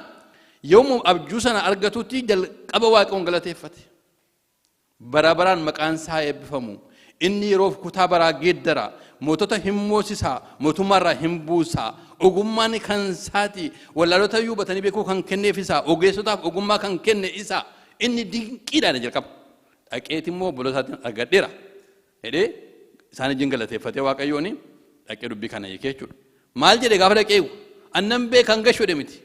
yommuu abjuu sana argatutti jalqaba Waaqayyoon galateeffate. Bara baraan maqaan isaa eebbifamu. Inni yeroof kutaa baraa geeddara. Mootota hin moosisaa, mootummaarraa hin buusaa. Ogummaan kan isaati. Wallaalota iyyuu hubatanii beekuu kan kenneef isa. Ogeessotaaf ogummaa kan kenne isa. Inni dinqiidhaan jalqaba. Dhaqeeti immoo obbolootaatiin argadheera jedhee isaan wajjin galateeffatee Waaqayyoon dhaqee dubbii kana hiikee jechuudha. Maal jedhe gaafa dhaqee? Annan beekan gashu jedhe miti.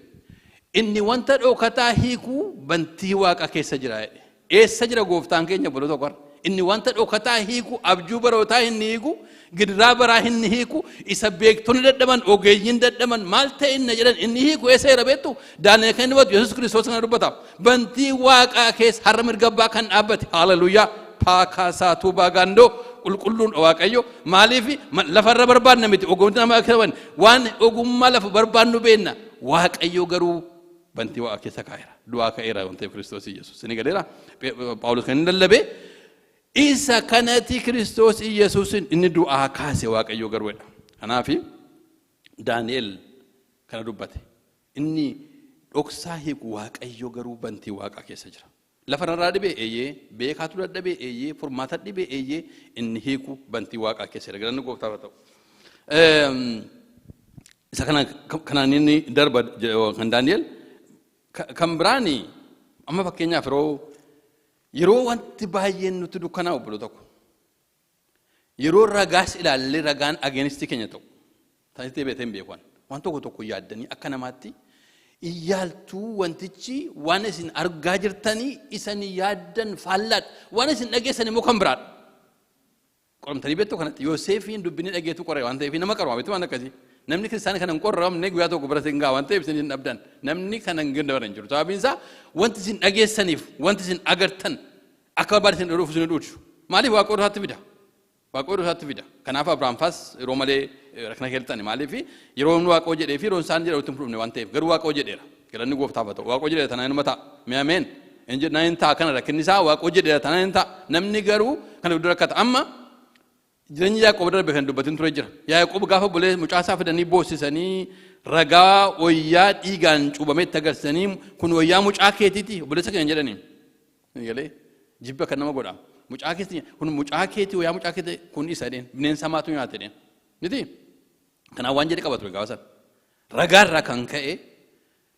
Inni wanta dhokataa hiikuu bantii Waaqa keessa jira jedhe. Eessa jira Gooftaan keenya, obboloota tokko? Inni wanta dhokataa hiiku, abjuu barootaa inni hiiku, gidiraa baraa inni hiiku, isa beektonni dadhaban, ogeeyyiin dadhaban, maal ta'e inni jedhan inni hiiku eessa jira beektu? Daani'el kan inni dubbatu Yesuus Kiristoos kana dubbata. Bantii Waaqaa keessa har'a mirga Abbaa kan dhaabbate. Haaleluyyaa. Paakaasaa tuubaa gaandoo. Qulqulluun Waaqayyo. Maaliif lafarra barbaadna miti, ogummaa nama qaban waan ogummaa lafa barbaadnu beenna. Waaqayyo garuu bantii waaqa keessa kaa'eera, du'aa ka'eera waan ta'eef Kiristoos Yesuus. Inni galeera. Phaawulos kan inni lallabe isa kanatti, Kiristoos Yesuus inni du'aa kaase Waaqayyo garuudha. Kanaaf Daani'el kana dubbate. Inni dhoksaa hiiku Waaqayyo garuu bantii waaqaa keessa jira. Lafa irraa dhibee, eeyyee. Beekaatu dadhabee, eeyyee. Furmaata dhibee, eeyyee. Inni hiiku bantii waaqaa keessa jira. Galanni Gooftaaf haa ta'u. Isa kana kanaan inni darba kan Daani'el. Kan biraani amma fakkeenyaaf yeroo wanti baay'een nutti dukkanaa, obboloo tokko, yeroo ragaas ilaallee ragaan against keenya ta'u taasisee beekee hin beekan, waan tokko tokko yaaddanii akka namaatti iyyaaltuu, wantichi waan isin argaa jirtanii isan yaaddan faallaadha, waan isin dhageessan immoo kan biraadha. Qoramtanii beektu kanatti? Yoosefiin dubbinni dhageetu qore waan ta'eef nama qaroma miti waan akkasii. Namni kiristaanii kana hin qorramne guyyaa tokko bira hin gaa waan ta'eef isin hin dhabdan. Namni kana hin dabaran jiru. Sababiin isaa wanti isin dhageessaniif wanti isin agartan akka barbaade isin dhufu isin dhufu. Maaliif? Waaqa isaatti fida. Waaqa isaatti fida. Kanaaf Abrahaam faas yeroo malee rakkina keessa. Maaliif? Yeroo inni Waaqoo jedhee fi yeroo isaan jedhu itti hin fudhufne waan ta'eef, garuu Waaqoo jedheera. Galanni Gooftaaf haa ta'u. Waaqoo jedheera tanaan inuma ta'a. Mee ameen. Inni jedhu hin ta'a. Kana rakkinni isaa Waaqoo jedheera tanaan hin ta'a. Namni garuu kana gidduu rakkata. Amma jireenya Yaaqoob darbe kan dubbatin ture jira. Yaaqoob gaafa obbolee mucaa isaa fidanii boossisanii, ragaa wayyaa dhiigaan cuubamee itti agarsiisanii, "Kun wayyaa mucaa keetiiti, obboleessa keenya," jedhanii. Galee jibba kan nama godha. Mucaa keetii, kun mucaa keetii, wayyaa mucaa keetii kun isa dheen bineensa hamaatu nyaate dheen. Miti? Kanaaf waan jedhe qaba ture gaafa sana. Ragaarraa kan ka'e,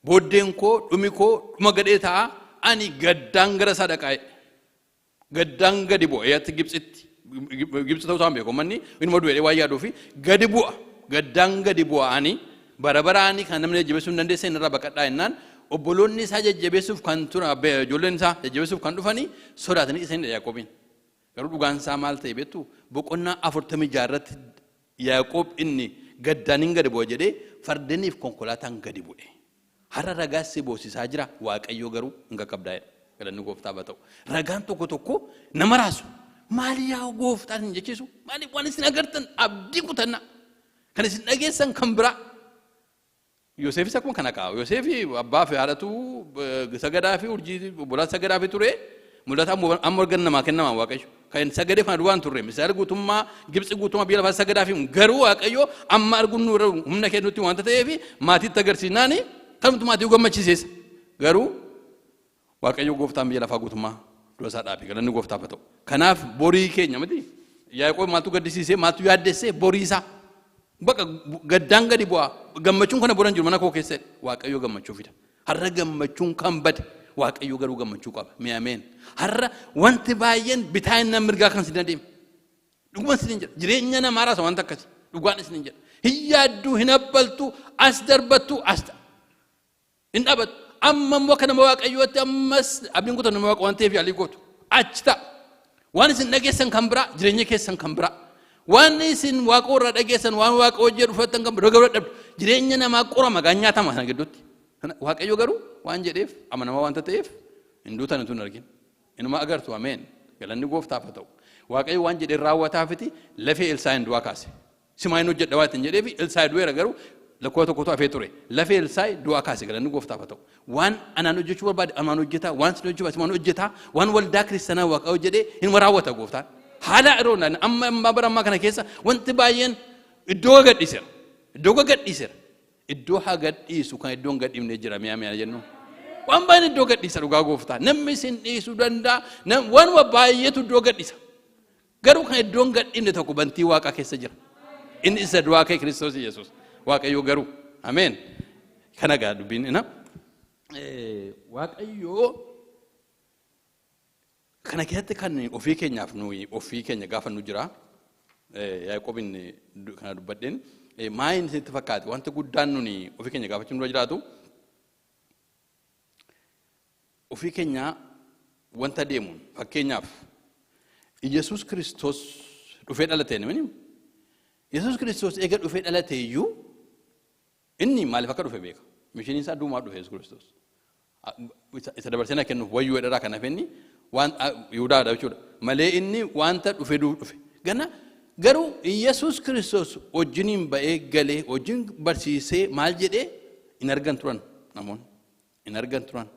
"Booddeen koo, dhumi koo dhuma gadhee ta'a, ani gaddaan gara isaa dhaqaa." Gaddaan gadi bu'a eeyatti Gibxitti. Gibxi ta'uu isaan beeku, manni inuma du'e waan yaaduu fi gadi bu'a. Gaddaan gadi bu'a, ani bara baraani kan namni jajjabeessuu hin dandeesse irraa baqadhaa jennaan, obboloonni isaa jajjabeessuuf kan turan, ijoolleen isaa jajjabeessuuf kan dhufanii sodaatanii isa hin Yaaqoobiin. Garuu dhugaan isaa maal ta'e beektu? Boqonnaa 46 irratti Yaaqoob inni gaddaan hin gadi bu'a jedhee fardeeniif konkolaataan gadi bu'e. Har'a ragaa si boosisaa jira, Waaqayyo garuu hin qaqqabdaa jedha. Galanni Gooftaaf haa ta'u. Ragaan tokko tokko nama raasu. Maali yaa Gooftaan hin jechisu? Maali waan isin agartan abdii kutannaa? Kan isin dhageessan kan biraa. Yoseefis akkuma kana qaba. Yoseef abbaa fi haadhatu sagadaa fi urjii obbolaa sagadaa fi ture. Mul'ata amma argan namaa kennamaa Waaqayyo. Kan sagadee kana duwwaan turre. Misaal guutummaa Gibxi, guutummaa biyya lafaa sagadaa fi, garuu Waaqayyo amma arguun nu humna kennutti waanta ta'eef maatiitti agarsiisnaani kanumtu maatii gammachiiseessa. Garuu Waaqayyo Gooftaan biyya lafaa guutummaa dura isaa dhaabe. Galanni Gooftaaf haa ta'u. Kanaaf borii keenya miti. Yaaqoob maaltu gaddisiisee, maaltu yaaddessee borii isaa? Bakka gaddaan gadi bu'aa. Gammachuun kana boran jiru mana koo keessa. Waaqayyo gammachuu fida. Har'a gammachuun kan bade, Waaqayyo garuu gammachuu qaba. Mee ameen. Har'a wanti baay'een bitaa inni mirgaa kan si adeemu. Dhuguma isin jedha. Jireenya namaa raasa wanta akkasii. Dhugaan isin jedha. Hin yaadduu, hin abbaltu, as darbattu, as hin dhaabbattu. Amma immoo akka nama Waaqayyootti ammas abdiin kutan nama Waaqa waan ta'eef yaalii gootu. Achi ta'a. Waan isin dhageessan kan biraa, jireenya keessan kan biraa. Waan isin Waaqa irraa dhageessan, waan Waaqa hojii dhufattan kan biraa garuu dhabdu. Jireenya namaa qorama gaan nyaatama sana gidduutti. Waaqayyo garuu waan jedheef amanamaa waanta ta'eef hin duutan utuu hin argin. Inuma agartu, ameen. Galanni Gooftaaf haa ta'u. Waaqayyo waan jedhee raawwataafiti lafee Elsaayin du'aa kaase. Simaa hin hojjedha waan ittiin jedheefi Elsaayi du'eera, garuu lakkoo tokkotu hafee ture. Lafee Elsaayi du'aa kaase. Galanni Gooftaaf haa ta'u. Waan anaan hojjechuu barbaade anaan hojjetaa, waan sin hojjechuu barbaade simaan hojjetaa, waan waldaa kiristaanaa Waaqayyo jedhee hin raawwata Gooftaan. Haala yeroo amma amma bara ammaa kana keessa wanti baay'een iddoo gadhiiseera. Iddoo gadhiiseera. Iddoo haa gadhiisu, kan iddoo hin gadhiifne jira, mi'a mi'a jennu. Waan baay'een iddoo gadhiisa dhugaa Gooftaa. Namni isin dhiisuu danda'a. Waanuma baay'eetu iddoo gadhiisa. Garuu kan iddoo hin gadhiifne tokko bantii Waaqaa keessa jira. Inni isa du'aa ka'e Kiristoos Yesuus. Waaqayyo garuu. Ameen. Kana gaa dubbiin ina. Waaqayyo kana keessatti kan ofii keenyaaf nuyi ofii keenya gaafa nu jira. Yaaqoobiin kana dubbadheen maal isinitti fakkaate? Wanti guddaan nuni ofii keenya gaafachuun dura jiraatu, ofii keenya wanta deemuun, fakkeenyaaf Yesuus Kiristoos dhufee dhalate namni. Yesuus Kiristoos eega dhufee dhalate iyyuu inni maaliif akka dhufe beeka. Missioniin isaa duumaa dhufe Yesuus Kiristoos. Isa dabarsee na kennuuf wayyuu jedhaa, kanaaf inni waan Yihudaadha jechuudha. Malee inni wanta dhufe dhufe. Gana garuu Iyyasuus Kiristoos wajjiniin ba'ee galee wajjin barsiisee maal jedhee hin argan turan namoonni. Hin argan turan.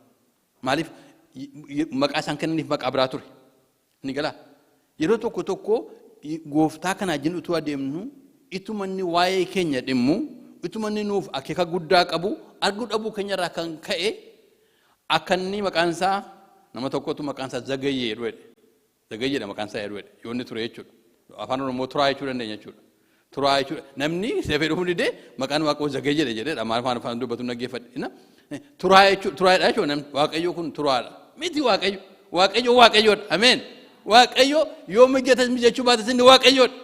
Maaliif? Maqaa isaan kennaniif maqaa biraa ture. Ni galaa. Yeroo tokko tokko gooftaa kana wajjin utuu adeemnu, ituma inni waa'ee keenya dhimmu, ituma inni nuuf akeeka guddaa qabu arguu dhabuu keenya irraa kan ka'e, akka inni maqaan isaa nama tokkotu maqaan isaa Zagayyee jedhu jedhe. Zagayyeedha maqaan isaa jedhu jedhe yoo inni ture jechuudha. Afaan Oromoo turaa jechuu dandeenya jechuudha. Turaa jechuudha. Namni dafee dhufuu didee maqaan Waaqayyoo Zagayyeedha jedhee maal afaan dubbatu dhaggeeffadhe. Turaa jechuudha, turaadha jechuudha. Namni Waaqayyoo kun turaadha. Miti, Waaqayyo. Waaqayyo Waaqayyoodha. Ameen. Waaqayyo yoo mijatas mijachuu baates inni Waaqayyoodha.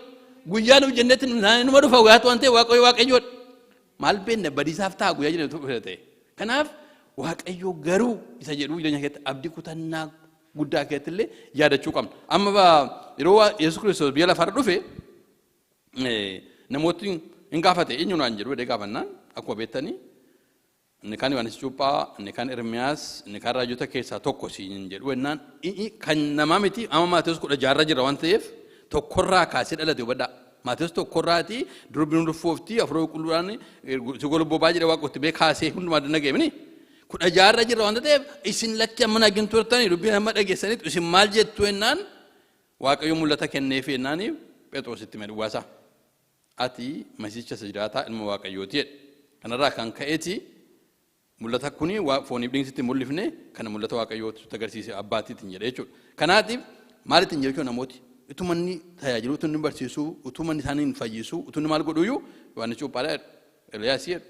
Guyyaa nu jennetti numa dhufa guyyaatu waan ta'e Waaqayyo Waaqayyoodha. Maal beekna, badiisaaf ta'a guyyaa jennetu dhufe ta'e. Kanaaf Waaqayyo garuu isa jedhu jireenya keessatti abdii kutannaa guddaa keessatti illee yaadachuu qabna. Amma yeroo Yesuus Kiristoos biyya lafaarra dhufe namootni hin gaafate, eenyu naan jedhu jedhee gaafannaan, akkuma beektanii, inni kaan Yohaannis Cuuphaa, inni kaan Ermiyaas, inni kaan raajota keessaa tokko siin jedhu jennaan, kan namaa miti. Amma Maatewos 16rra jira waan ta'eef tokkorraa kaasee dhalate hubadhaa. Maatewos tokkorraati durbi nu dhuffoofti, Hafuura Qulqulluudhaan si golboobaa jedhe Waaqotti bee kaasee hundumaa danaga'e. 16rra jira waan ta'eef, isin lakki amma nagin turtanii dubbii amma dhageessaniitu, isin maal jettu jennaan, Waaqayyo mul'ata kenneefi jennaani Phexrositti hime dhugaasaa. Ati Masiicha isa jiraataa, ilma Waaqayyooti jedhe. Kanarraa kan ka'eeti mul'ata kuni fooniif dhiigni sitti hin mul'ifne, kana mul'ata Waaqayyootu sitti agarsiise abbaatiitiin jedhe jechuudha. Kanaatiif maal ittiin jedhu namooti? Utuma inni tajaajilu, utuma inni barsiisu, utuma inni isaaniin fayyisu, utuma inni maal godhuyyuu, Yohaannis Cuuphaadha jedhu, Eliyaas jedhu,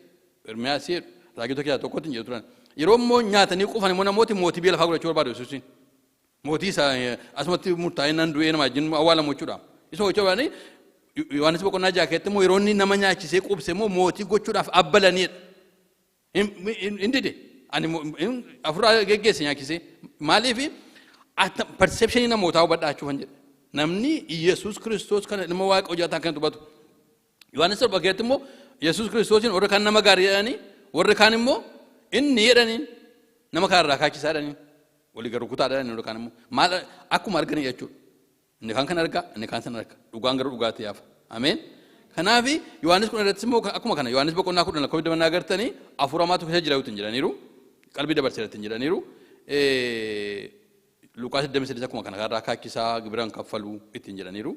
Ermiyaas jedhu, raajota keessaa tokkotti hin jedhu turan. Yeroo immoo nyaatanii quufan immoo namooti mootii biyya lafaa godhachuu barbaadu Yesuusiin. Mootii isaa asumatti murtaa'ee nan du'ee nama wajjin awwaalamu jechuudha. Isa gochuu barbaadanii Yohaannis boqonnaa 6 keessatti immoo yeroo inni nama nyaachisee quubse immoo mootii gochuudhaaf abbalaniidha. Hin dide. Ani afuraa geggeesse nyaachisee. Maaliif? Perceptionii namootaa hubadhaa jechuufan jedhe. Namni Yesuus Kiristoos kana ilma Waaqa hojjetaa kan dubbatu. Yohaannis 7 keessatti immoo Yesuus Kiristoosiin warri kaan nama gaarii jedhanii, warri kaan immoo inni jedhanii nama kaan irraa kaachisaa jedhanii, walii garuu kutaa jedhanii, warri kaan immoo maal akkuma arganii jechuudha. Inni kaan kan argaa, inni kaan sana arga. Dhugaan garuu dhugaatti yaafa. Ameen. Kanaaf Yohaannis 10 irrattis immoo akkuma kana, Yohaannis boqonnaa 10 lakkoofsa dabannaa agartanii, hafuura hamaatu keessa jira ittiin jedhaniiru. Qalbii dabarseera ittiin jedhaniiru. Luqaas 23 akkuma kana irraa kaachisaa, gibira hin kaffaluu ittiin jedhaniiru.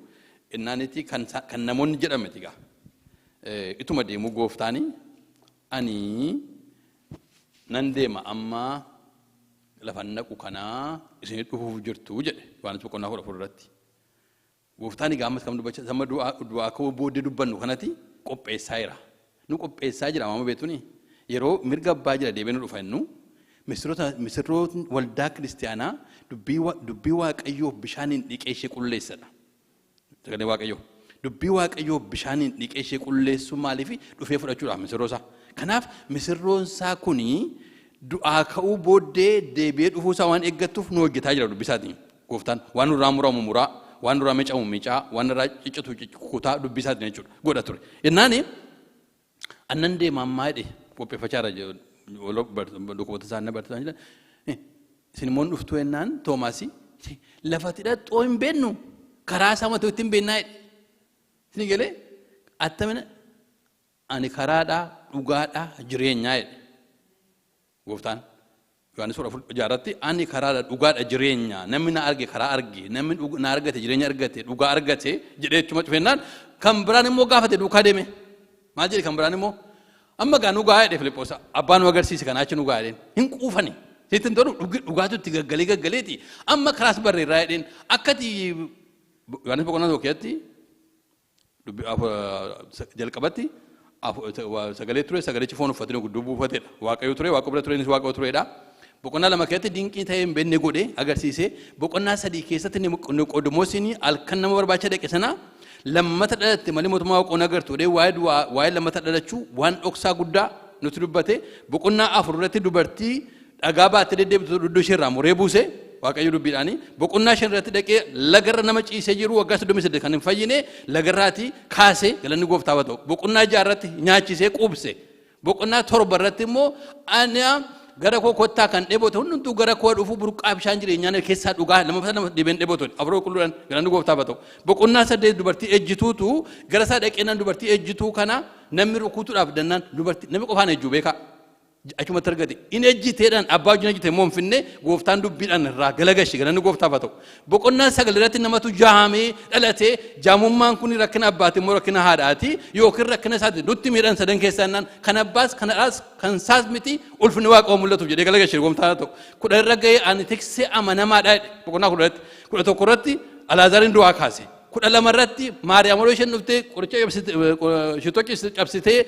Innaanitti kan namoonni jedhameti egaa. Ituma deemuu gooftaani ani nan deema, amma lafan naqu kanaa isinii dhufuuf jirtu jedhe Yohaannis boqonnaa 14 irratti. Gooftaan egaa ammas kam dubbachaa sama du'aa ka'uu booddee dubbannu kanatti qopheessaa jira. Nu qopheessaa jira maama beektuni. Yeroo mirga abbaa jira deebi'ee nu dhufa innu. Misirrootni waldaa kiristiyaanaa dubbii Waaqayyoof bishaaniin dhiqee ishee qulleessadha. Sagalee Waaqayyoo. Dubbii Waaqayyoof bishaaniin dhiqee ishee qulleessuu maaliif dhufee fudhachuudhaaf misirroo isaa. Kanaaf misirroon isaa kuni du'aa ka'uu booddee deebi'ee dhufuu isaa waan eeggattuuf nu hojjetaa jira dubbisaatiin. Gooftaan waan nurraa muramu muraa, waan nurraa micamu micaa, waan nurraa ciccitu kutaa dubbisaatiin jechuudha godha ture. Jennaani annan deema ammaa jedhe, qopheeffachaa jira dhukkuboota isaa na barsiisaa jira. Isin immoo dhuftuu jennaan Toomaasii lafatti dhaqxoo hin beeknu, karaa isaa matuu ittiin beeknaa jedhe. Isin galee attamina ani karaadhaa, dhugaadhaa, jireenyaa jedhe. Gooftaan Yohaannis 14 jaarratti ani karaadha, dhugaadha, jireenya, namni na arge karaa arge, namni na argate jireenya argate, dhugaa argate jedhee ittuma cufennaan, kan biraan immoo gaafate duukaa deeme. Maal jedhe kan biraan immoo? Amma gaa nu gaa jedhe Filiphoosa, abbaa nu agarsiise, kanaa achi nu gaa jedheen. Hin quufani. Sitti hin tolu, dhugaatu itti gaggalee gaggaleeti. Amma karaas barreerraa jedheen. Akkati Yohaannis boqonnaa 1 keessatti jalqabatti sagalee ture, sagalichi foon uffatee gudduu buufatedha. Waaqayyo ture, Waaqa bira ture, innis Waaqa turedha. Boqonnaa 2 keessatti dinqii ta'ee hin beekne godhe agarsiise. Boqonnaa 3 keessatti Niqoodimoosiin halkan nama barbaacha dhaqe sana lammata dhalatte malee mootummaa Waaqoon agartu jedhee waa'ee du'aa, waa'ee lammata dhalachuu waan dhoksaa guddaa nutti dubbate. Boqonnaa 4 irratti dubartii dhagaa baattee deddeebitu dugda ishee irraa muree buuse Waaqayyo dubbiidhaani. Boqonnaa 5 irratti dhaqee lagarra nama ciisee jiru waggaa 38 kan hin fayyine lagarraati kaase, galanni gooftaa haa ta'u. Boqonnaa 6 irratti nyaachisee quubse. Boqonnaa 7 irratti immoo ani Gara koo kottaa, kan dheebote hundumtuu gara koo dhufu, burqaa bishaan jireenyaa keessaa dhugaa, lammaffaa lama dhibeen dheebote afur qulqulluudhaan. Galanni gooftaaf haa ta'u. Boqonnaa 8 dubartii ejjituutu gara isaa dhaqeenaan, dubartii ejjituu kana namni rukutuudhaaf dannaan, dubartii namni qofaan ejjuu beekaa. Achumatti argate in ejjiteedhaan abbaa wajjin ejjite immoo hin finne. Gooftaan dubbiidhaan irraa galagashe. Galanni gooftaaf haa ta'u. Boqonnaa 9 irratti namatu jaamee dhalatee, jaamummaan kun rakkina abbaati immoo rakkina haadhaati yookiin rakkina isaati nutti miidhan sadan keessaa jennaan, kan abbaas kan haadhaas kan isaas miti, ulfinni Waaqa mul'atuuf jedhee galagashe. Gooftaan haa ta'u. 10 irra ga'ee ani tiksee amanamaadha jedhe boqonnaa 10 irratti. 11 irratti Alaazaariin du'aa kaase. 12 irratti Maariyaam yeroo isheen dhuftee qoricha shitoo cabsitee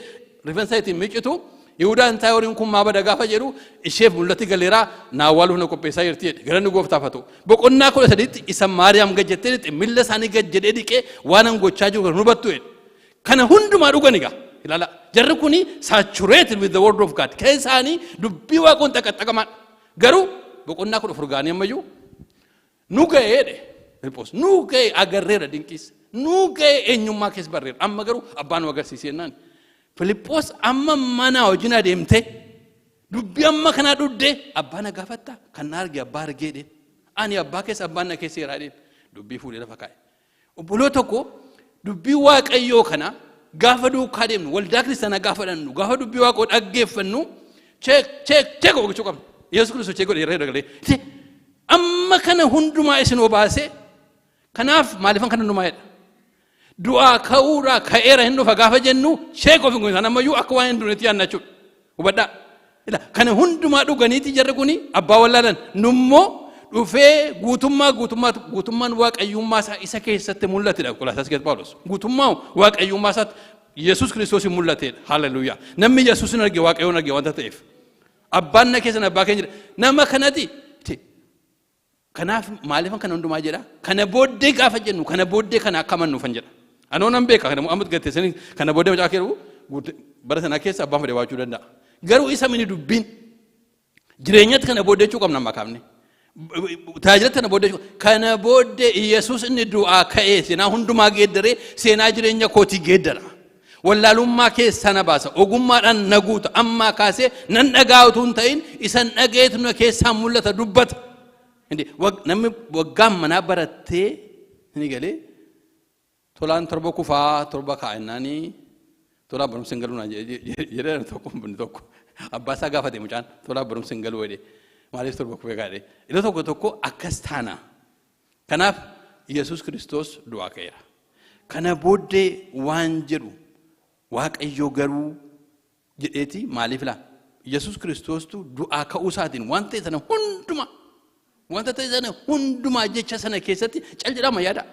rifeensa ittiin miiccitu, Yihudaan taa'ee horiin kun maa bada gaafa jedhu, isheef mul'atti galeeraa na awwaaluuf na qopheessaa jirti jedhe. Galanni gooftaaf haa ta'u. Boqonnaa 13tti isa Maariyaam gad jettee dhiqxe miilla isaanii gad jedhee dhiqee, waan an gochaa jiru kan hubattu jedhe. Kana hundumaa dhugan egaa ilaala. Jarri kuni saturated with the word of God. Keessa isaanii dubbii Waaqoon xaqaxaqamaan. Garuu boqonnaa 14 gaanii ammayyuu nu ga'ee jedhe Filiphos. Nu ga'ee, agarreera dinqiis. Nu ga'ee, eenyummaa keessa barreera. Amma garuu abbaan nu agarsiisee jennaan. Filiphos amma mana wajjin adeemte, dubbii amma kanaa dhudde, abbaa na gaafatta? Kan na arge abbaa argee jedheen. Ani abbaa keessa, abbaan na keessa jira jedheen. Dubbii fuudhee lafa kaa'e. Obboloo tokko, dubbii Waaqayyoo kana gaafa duukaa deemnu, waldaa kiristaanaa gaafa dhannu, gaafa dubbii Waaqoo dhaggeeffannu, check, check, check gochuu qabna. Yesuus Kiristoos check godhe yeroo galee. Amma kana hundumaa isin obaasee, kanaaf maaliifan kana hundumaa jedha? Du'aa ka'uudhaa ka'eera, hin dhufa gaafa jennu, check of hin goone ammayyuu akka waan hin dunetti yaadna jechuudha. Hubadhaa. Kana hundumaa dhuganiiti jarri kuni abbaa wallaalan. Nummoo dhufee guutummaa guutummaa guutummaan waaqayyummaa isaa isa keessatti mul'atedha. Qolaasaas keessatti Phaawulos. Guutummaa waaqayyummaa isaatti Yesuus Kiristoos hin mul'atedha. Haleluuyaa. Namni Yesuus hin arge Waaqayyoon arge wanta ta'eef. Abbaan na keessan abbaa keenya jedha. Nama kanati. Kanaaf maaliifan kana hundumaa jedha? Kana booddee gaafa jennu, kana booddee kana akka amannuufan jedha. Anoo nan beeka kana amma gatteessanii kana booddee macaa keeru bara sana keessa abbaan fedhe waachuu danda'a. Garuu isa mini dubbiin jireenyatti kana booddee jechuu qabna amma kaafne. Tajaajilatti kana booddee, kana booddee Yesuus inni du'aa ka'ee seenaa hundumaa geeddaree seenaa jireenya kootii geeddara. Wallaalummaa keessaa na baasa. Ogummaadhaan na guuta. Ammaa kaasee nan dhagaa utuu hin ta'in isan dhagayeetu na keessaa mul'ata, dubbata. Namni waggaan manaa barattee ni galee tolaan torba kufaa torba kaa'ennaanii tolaan barumsa hin galuu naan jedhee tokko tokko abbaa isaa gaafate. Mucaan tolaan barumsa hin galuu jedhee, maaliif torba kufee kaa'e? Iddoo tokko tokko akkas taana. Kanaaf Yesuus Kiristoos du'aa ka'eera. Kana booddee waan jedhu Waaqayyo garuu jedheeti. Maaliif laa? Yesuus Kiristoostu du'aa ka'uu isaatiin waan ta'e sana hundumaa, wanta ta'e sana hundumaa jecha sana keessatti cal jedhama yaada.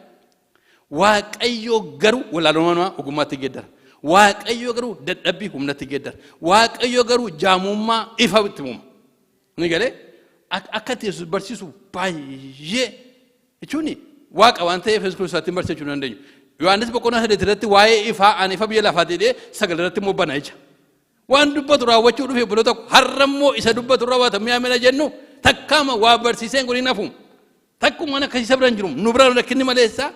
Waaqayyo garuu wallaalummaa ogummaatti geeddara. Waaqayyo garuu dadhabbii humnatti geeddara. Waaqayyo garuu jaamummaa ifa itti uuma. Ni galee akka itti Yesuus barsiisu baay'ee jechuun Waaqa waan ta'eef Yesuus Kiristoos barsiisuu hin dandeenyu. Yohaannis boqonnaa 8 irratti waa'ee ifaa, ani ifa biyya lafaa jedhee, 9 irratti immoo bana ija. Waan dubbatu raawwachuu dhufe obboloota tokko, har'a immoo isa dubbatu raawwata mi'a mina jennu takkaama waa barsiiseen kun hin hafu. Takkumaan akkasii isa bira hin jiru. Nu bira rakkinni maleessa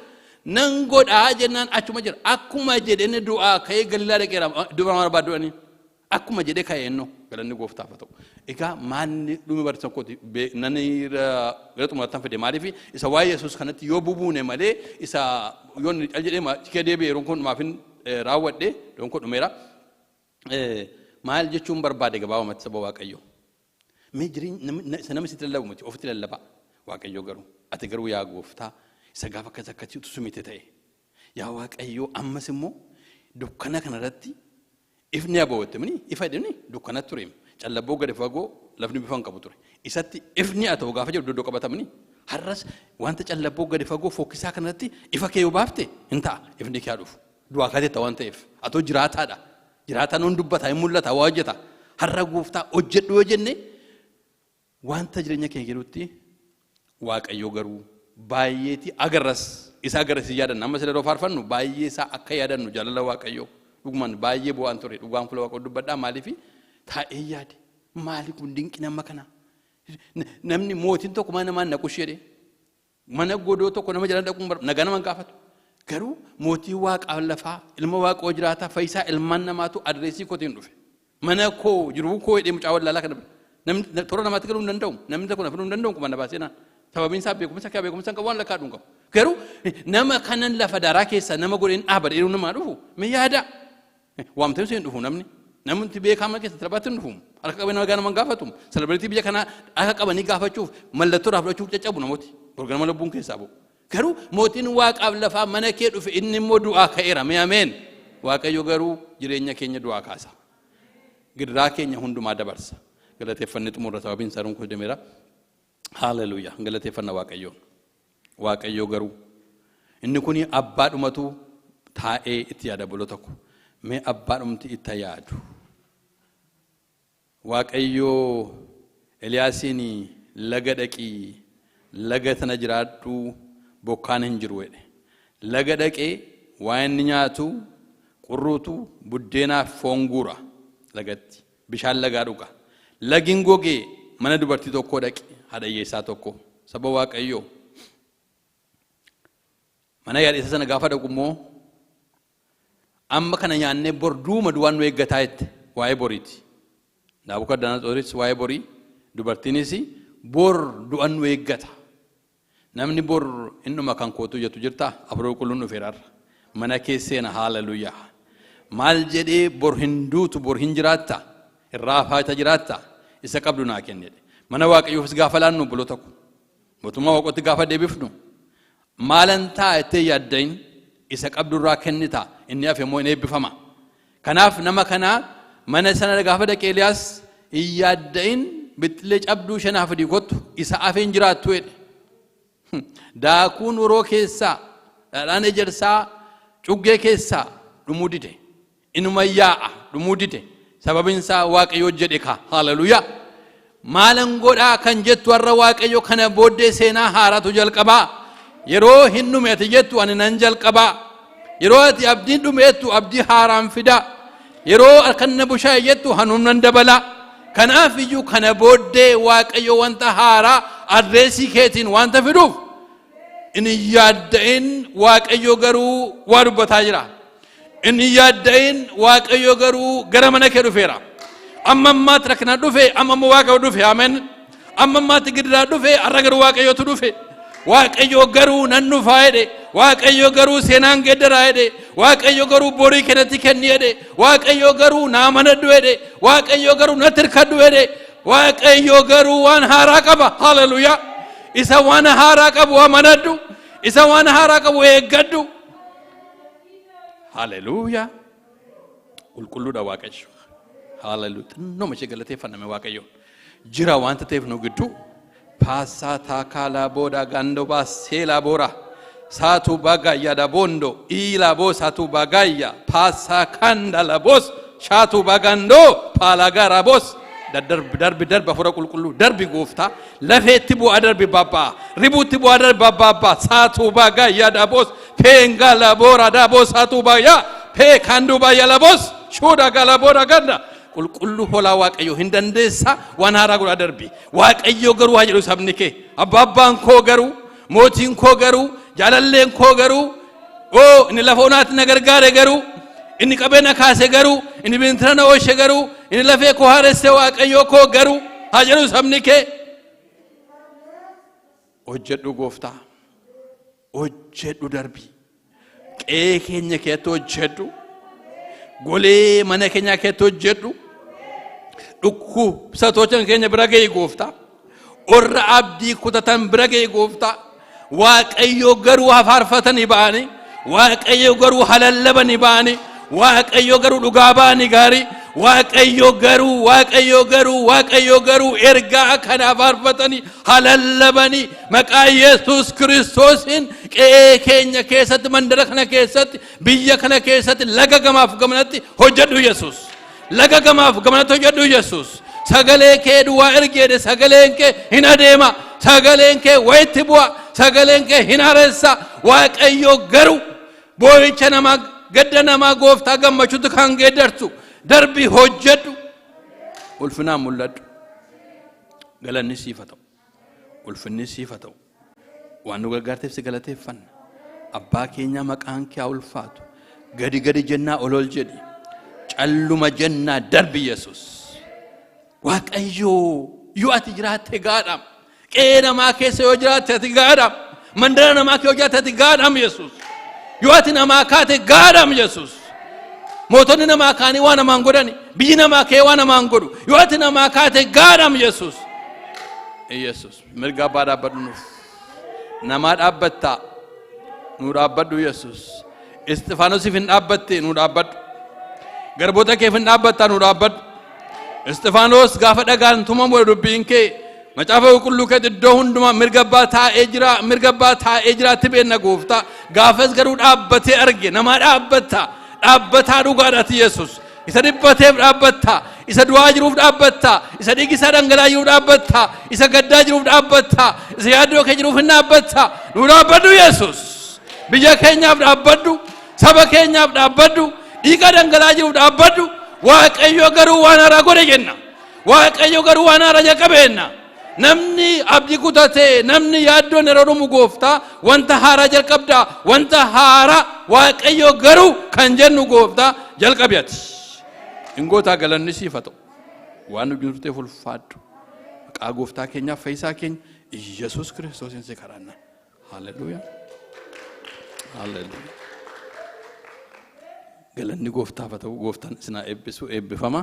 nan godhaa jennaan achuma jira. Akkuma jedheen du'aa ka'ee Galiilaa dhaqeera dubara barbaadduudhanii. Akkuma jedhee ka'ee innoo, galanni gooftaaf haa ta'u. Egaa maalni dhumi barsiisa kooti nani gara xumuraattan fide? Maaliif isa waa'ee Yesuus kanatti yoo bubuune malee isa yoo inni cal jedhee cikee deebi'e yeroon kun maafin raawwadhe, yeroon kun dhumeera. Maal jechuun barbaade gabaabumatti, saba Waaqayyoo? Mee jireenya isa nama sitti lallabu miti, ofitti lallabaa. Waaqayyo garuu, ati garuu yaa gooftaa isa gaafa akkas akkasii utuu sumite ta'e, yaa Waaqayyoo, ammas immoo dukkana kanarratti ifni abootte mini ifa jedhani dukkana ture, callabboo gadi fagoo lafni bifa hin qabu ture, isatti ifni haa ta'u gaafa jedhu iddoo qabatamni, har'as wanta callabboo gadi fagoo fokkisaa kanarratti ifa kee yoo baafte hin ta'a. Ifni kee haa dhufu. Du'aa kaateetta waan ta'eef atoo jiraataadha. Jiraataan hin dubbata, hin mul'ata, waa hojjeta. Har'a gooftaa hojjedhu yoo jenne, wanta jireenya keenya jedhutti Waaqayyo garuu baay'eeti agarras, isa agarras yaadanna. Amma sila yeroo faarfannu baay'ee isaa akka yaadannu jaalala Waaqayyoo dhugumaan baay'ee bu'aan ture. Dhugaan fuula Waaqayyoo dubbadhaa. Maaliif taa'ee yaade? Maali kun dinqi nama kana? Namni mootiin tokko mana namaan naqu jedhee mana godoo tokko nama jala dhaquun nagaa nama hin gaafatu. Garuu mootii waaqaa lafaa, ilma Waaqoo jiraataa, fayyisaa ilmaan namaatu adreesii kootiin dhufe. Mana koo, jiruu koo jedhee mucaa wallaalaa kana bira. Namni toora namaatti galuu hin danda'u. Namni tokko na fiduu hin danda'u kuma na baasee naan. Sababiin isaa beekumsa kee beekumsa qabu waan lakkaadhu hin qabu. Garuu nama kanan lafa daaraa keessaa nama godheen dhaabadhe yeroo namaa dhufu mee yaada. Waamtee hin dhufu namni. Namni beekamaa keessa salphaatti hin dhufu. Harka qabanii nama nama gaafatu. Celebrity biyya kanaa harka qabanii gaafachuuf mallattoo irraa fudhachuuf caccabu namooti. Borganama lubbuun keessaa bu'u. Garuu mootiin waaqaaf lafaa mana kee dhufe, inni immoo du'aa ka'eera. Mee ameen. Waaqayyo garuu jireenya keenya du'aa kaasa. Gidiraa keenya hundumaa dabarsa. Galateeffannee xumurra, sababiin isaa koo demeera. Haaleluyyaa. Galateeffanna Waaqayyoon. Waaqayyo garuu inni kun abbaadhumatu taa'ee itti yaada bolo tokko. Mee abbaadhumti itti yaadu. Waaqayyo Eliyaasiin laga dhaqii, laga sana jiraadhu, bokkaan hin jiru jedhe. Laga dhaqee waa inni nyaatu qurruutu buddeenaaf foon guura lagatti. Bishaan lagaa dhuga. Lagin gogee mana dubartii tokkoo dhaqe, haadha hiyyeessaa tokko. Saba Waaqayyoo. Mana yaadheessa sana gaafa dhaqu immoo amma kana nyaannee bor duuma duwwaan nu eeggataa jette, waa'ee boriiti. Naabukadnezaaris waa'ee borii, dubartiinis bor du'an nu eeggata. Namni bor innuma kan kootu jettu jirtaa? Hafuura Qulqulluun dhufeera. Mana kee seena, haaleluyyaa. Maal jedhee? Bor hin duutu, bor hin jiraatta. Irraa faayita jiraatta. Isa qabdu naa kennedhe. Mana Waaqayyoofis gaafa laannu buloo tokko. Mootummaa Waaqootti gaafa deebifnu maalan ta'a jettee yaaddain, isa qabdurraa kennita, inni hafe immoo hin eebbifama. Kanaaf nama kanaa mana sana gaafa dhaqee Eeliyaas hin yaadda'in, bixxilee cabduu shanaaf fidii kottu, isa hafeen jiraattu jedhe. Daakuun uroo keessaa, dhadhaan ejersaa cuggee keessaa dhumuu dide. Inuma yaa'a, dhumuu dide. Sababiin isaa Waaqayyo jedhe ka. Haaleluyyaa. Maalan godhaa kan jettu, har'a Waaqayyo kana booddee seenaa haaraatu jalqabaa. Yeroo hin dhume ati jettu, ani nan jalqabaa. Yeroo ati abdiin dhume jettu, abdii haaraan fidaa. Yeroo harkan na bushaa'e jettu, hanuun nan dabalaa. Kanaaf iyyuu kana booddee Waaqayyo wanta haaraa adreesii keetiin wanta fiduuf inni yaadda'in. Waaqayyo garuu waa dubbataa jira. Inni yaadda'in, Waaqayyo garuu gara mana kee dhufeera. Amma ammaatti rakkina dhufe, amma ammoo Waaqayyo dhufe. Ameen. Amma ammaatti gidiraa dhufe, har'a garuu Waaqayyotu dhufe. Waaqayyo garuu nan dhufaa jedhe. Waaqayyo garuu seenaan geeddaraa jedhe. Waaqayyo garuu borii kennatti kenni jedhe. Waaqayyo garuu naa manadhu jedhe. Waaqayyo garuu natti hirkadhu jedhe. Waaqayyo garuu waan haaraa qaba. Haleluuyaa. Isa waan haaraa qabu amanadhu. Isa waan haaraa qabu eeggadhu. Haleluuyaa. Qulqulluudha Waaqayyo. Haleluuyaa. Xinnoo ishee galateeffanname Waaqayyoon. Jira wanta ta'eef nu gidduu. Paasaa taakaalaa booda gandoo baaseelaa boora. Saatu bagayya da bondo ila bo saatu bagayya paasaa kanda la bos shaatu bagandoo paalagara bos. Darbi, darbi, darbi, Hafuura Qulqulluu, darbi gooftaa, lafeetti bu'aa darbi, babbaa ribuutti bu'aa darbi, babbaabba saatu bagayya da bos peenga la boora da bos saatu bagayya pee kandu bayya la bos shuuda gala boora ganda. Qulqulluu hoolaa Waaqayyo, hin dandeessa, waan haaraa godhaa darbi. Waaqayyo garuu haa jedhu sabni kee. Abbaan koo garuu, mootiin koo garuu, jaalalleen koo garuu, oo inni lafa onaatti na gargaare garuu, inni qabee na kaase garuu, inni bintira na ooshe garuu, inni lafee koo haaresse Waaqayyo koo garuu haa jedhu sabni kee. Hojjedhu gooftaa, hojjedhu, darbi. Qe'ee keenya keessatti hojjedhu. Golee mana keenyaa keessatti hojjedhu. Dhukkubsatoota keenya bira ga'i gooftaa. Warra abdii kutatan bira ga'i gooftaa. Waaqayyo garuu hafaarfatanii ba'anii, Waaqayyo garuu halallabanii ba'anii, Waaqayyo garuu dhugaa ba'anii gaarii. Waaqayyo garuu, Waaqayyo garuu, Waaqayyo garuu ergaa kana faarfatanii halallabanii maqaa Yesuus Kiristoosiin qe'ee keenya keessatti, mandara kana keessatti, biyya kana keessatti, laga gamaaf gamanatti hojjedhu Yesuus. Laga gamaaf gamanatti hojjedhu Yesuus. Sagalee kee duwwaa ergeedhe, sagaleen kee hin adeema, sagaleen kee wayitti bu'a, sagaleen kee hin hareessa. Waaqayyo garuu boo'icha namaa, gadda namaa gooftaa gammachuutti kan geeddartu darbi, hojjedhu, ulfinaan mul'adhu. Galanni siif haa ta'u, ulfinni siif haa ta'u. Waan nu gargaarteef si galateeffanna. Abbaa keenya, maqaan kee haa ulfaatu. Gadi gadi jennaa, ol ol jedhi, calluma jennaa, darbi Yesus. Waaqayyoo. Yoo ati jiraatte gaadha. Qe'ee namaa keessa yoo jiraatte ati gaadha. Mandara namaa keessa yoo jiraatte ati gaadha, Yesuus. Yoo ati namaa kaate gaadha, Yesuus. Mootonni namaa kaanii waa namaan godhani. Biyyi namaa kee waa namaan godhu. Yoo ati namaa kaate gaadha, Yesuus. Yesuus mirga abbaa dhaabbadhu nuuf. Namaa dhaabbattaa, nuu dhaabbadhu, Yesuus. Isxifaanosiif hin dhaabbatte, nuu dhaabbadhu. Garboota keef hin dhaabbattaa, nuu dhaabbadhu. Isxifaanos gaafa dhagaan tumamu dubbiin kee macaafa qulqulluu kee iddoo hundumaa mirga abbaa taa'ee jira, mirga abbaa taa'ee jiraatti beenna, gooftaa. Gaafas garuu dhaabbatee arge. Namaa dhaabbatta, dhaabbataa dhugaadhaati, Yesuus. Isa dhiphateef dhaabbatta, isa du'aa jiruuf dhaabbatta, isa dhiigi isaa dhangala'aa jiruuf dhaabbatta, isa gaddaa jiruuf dhaabbatta, isa yaaddoo kee jiruuf hin dhaabbatta. Nu dhaabbadhu, Yesuus. Biyya keenyaaf dhaabbadhu, saba keenyaaf dhaabbadhu, dhiiga dhangala'aa jiruuf dhaabbadhu. Waaqayyo garuu waan haaraa godhe jenna. Waaqayyo garuu waan haaraa jalqabe jenna. Namni abdii kutate, namni yaaddoon yeroo dhumu, gooftaa, wanta haaraa jalqabda. Wanta haaraa Waaqayyo garuu kan jennu, gooftaa, jalqabi ati. Ingootaa galanni siif haa ta'u. Waan nu jirteef ulfaadhu. Maqaa gooftaa keenyaaf fayyisaa keenya Iyyasuus Kiristoosiin si kadhanna. Haalleluuyaa. Haalleluuyaa. Galanni gooftaaf haa ta'u. Gooftaan isin haa eebbisu. Eebbifama.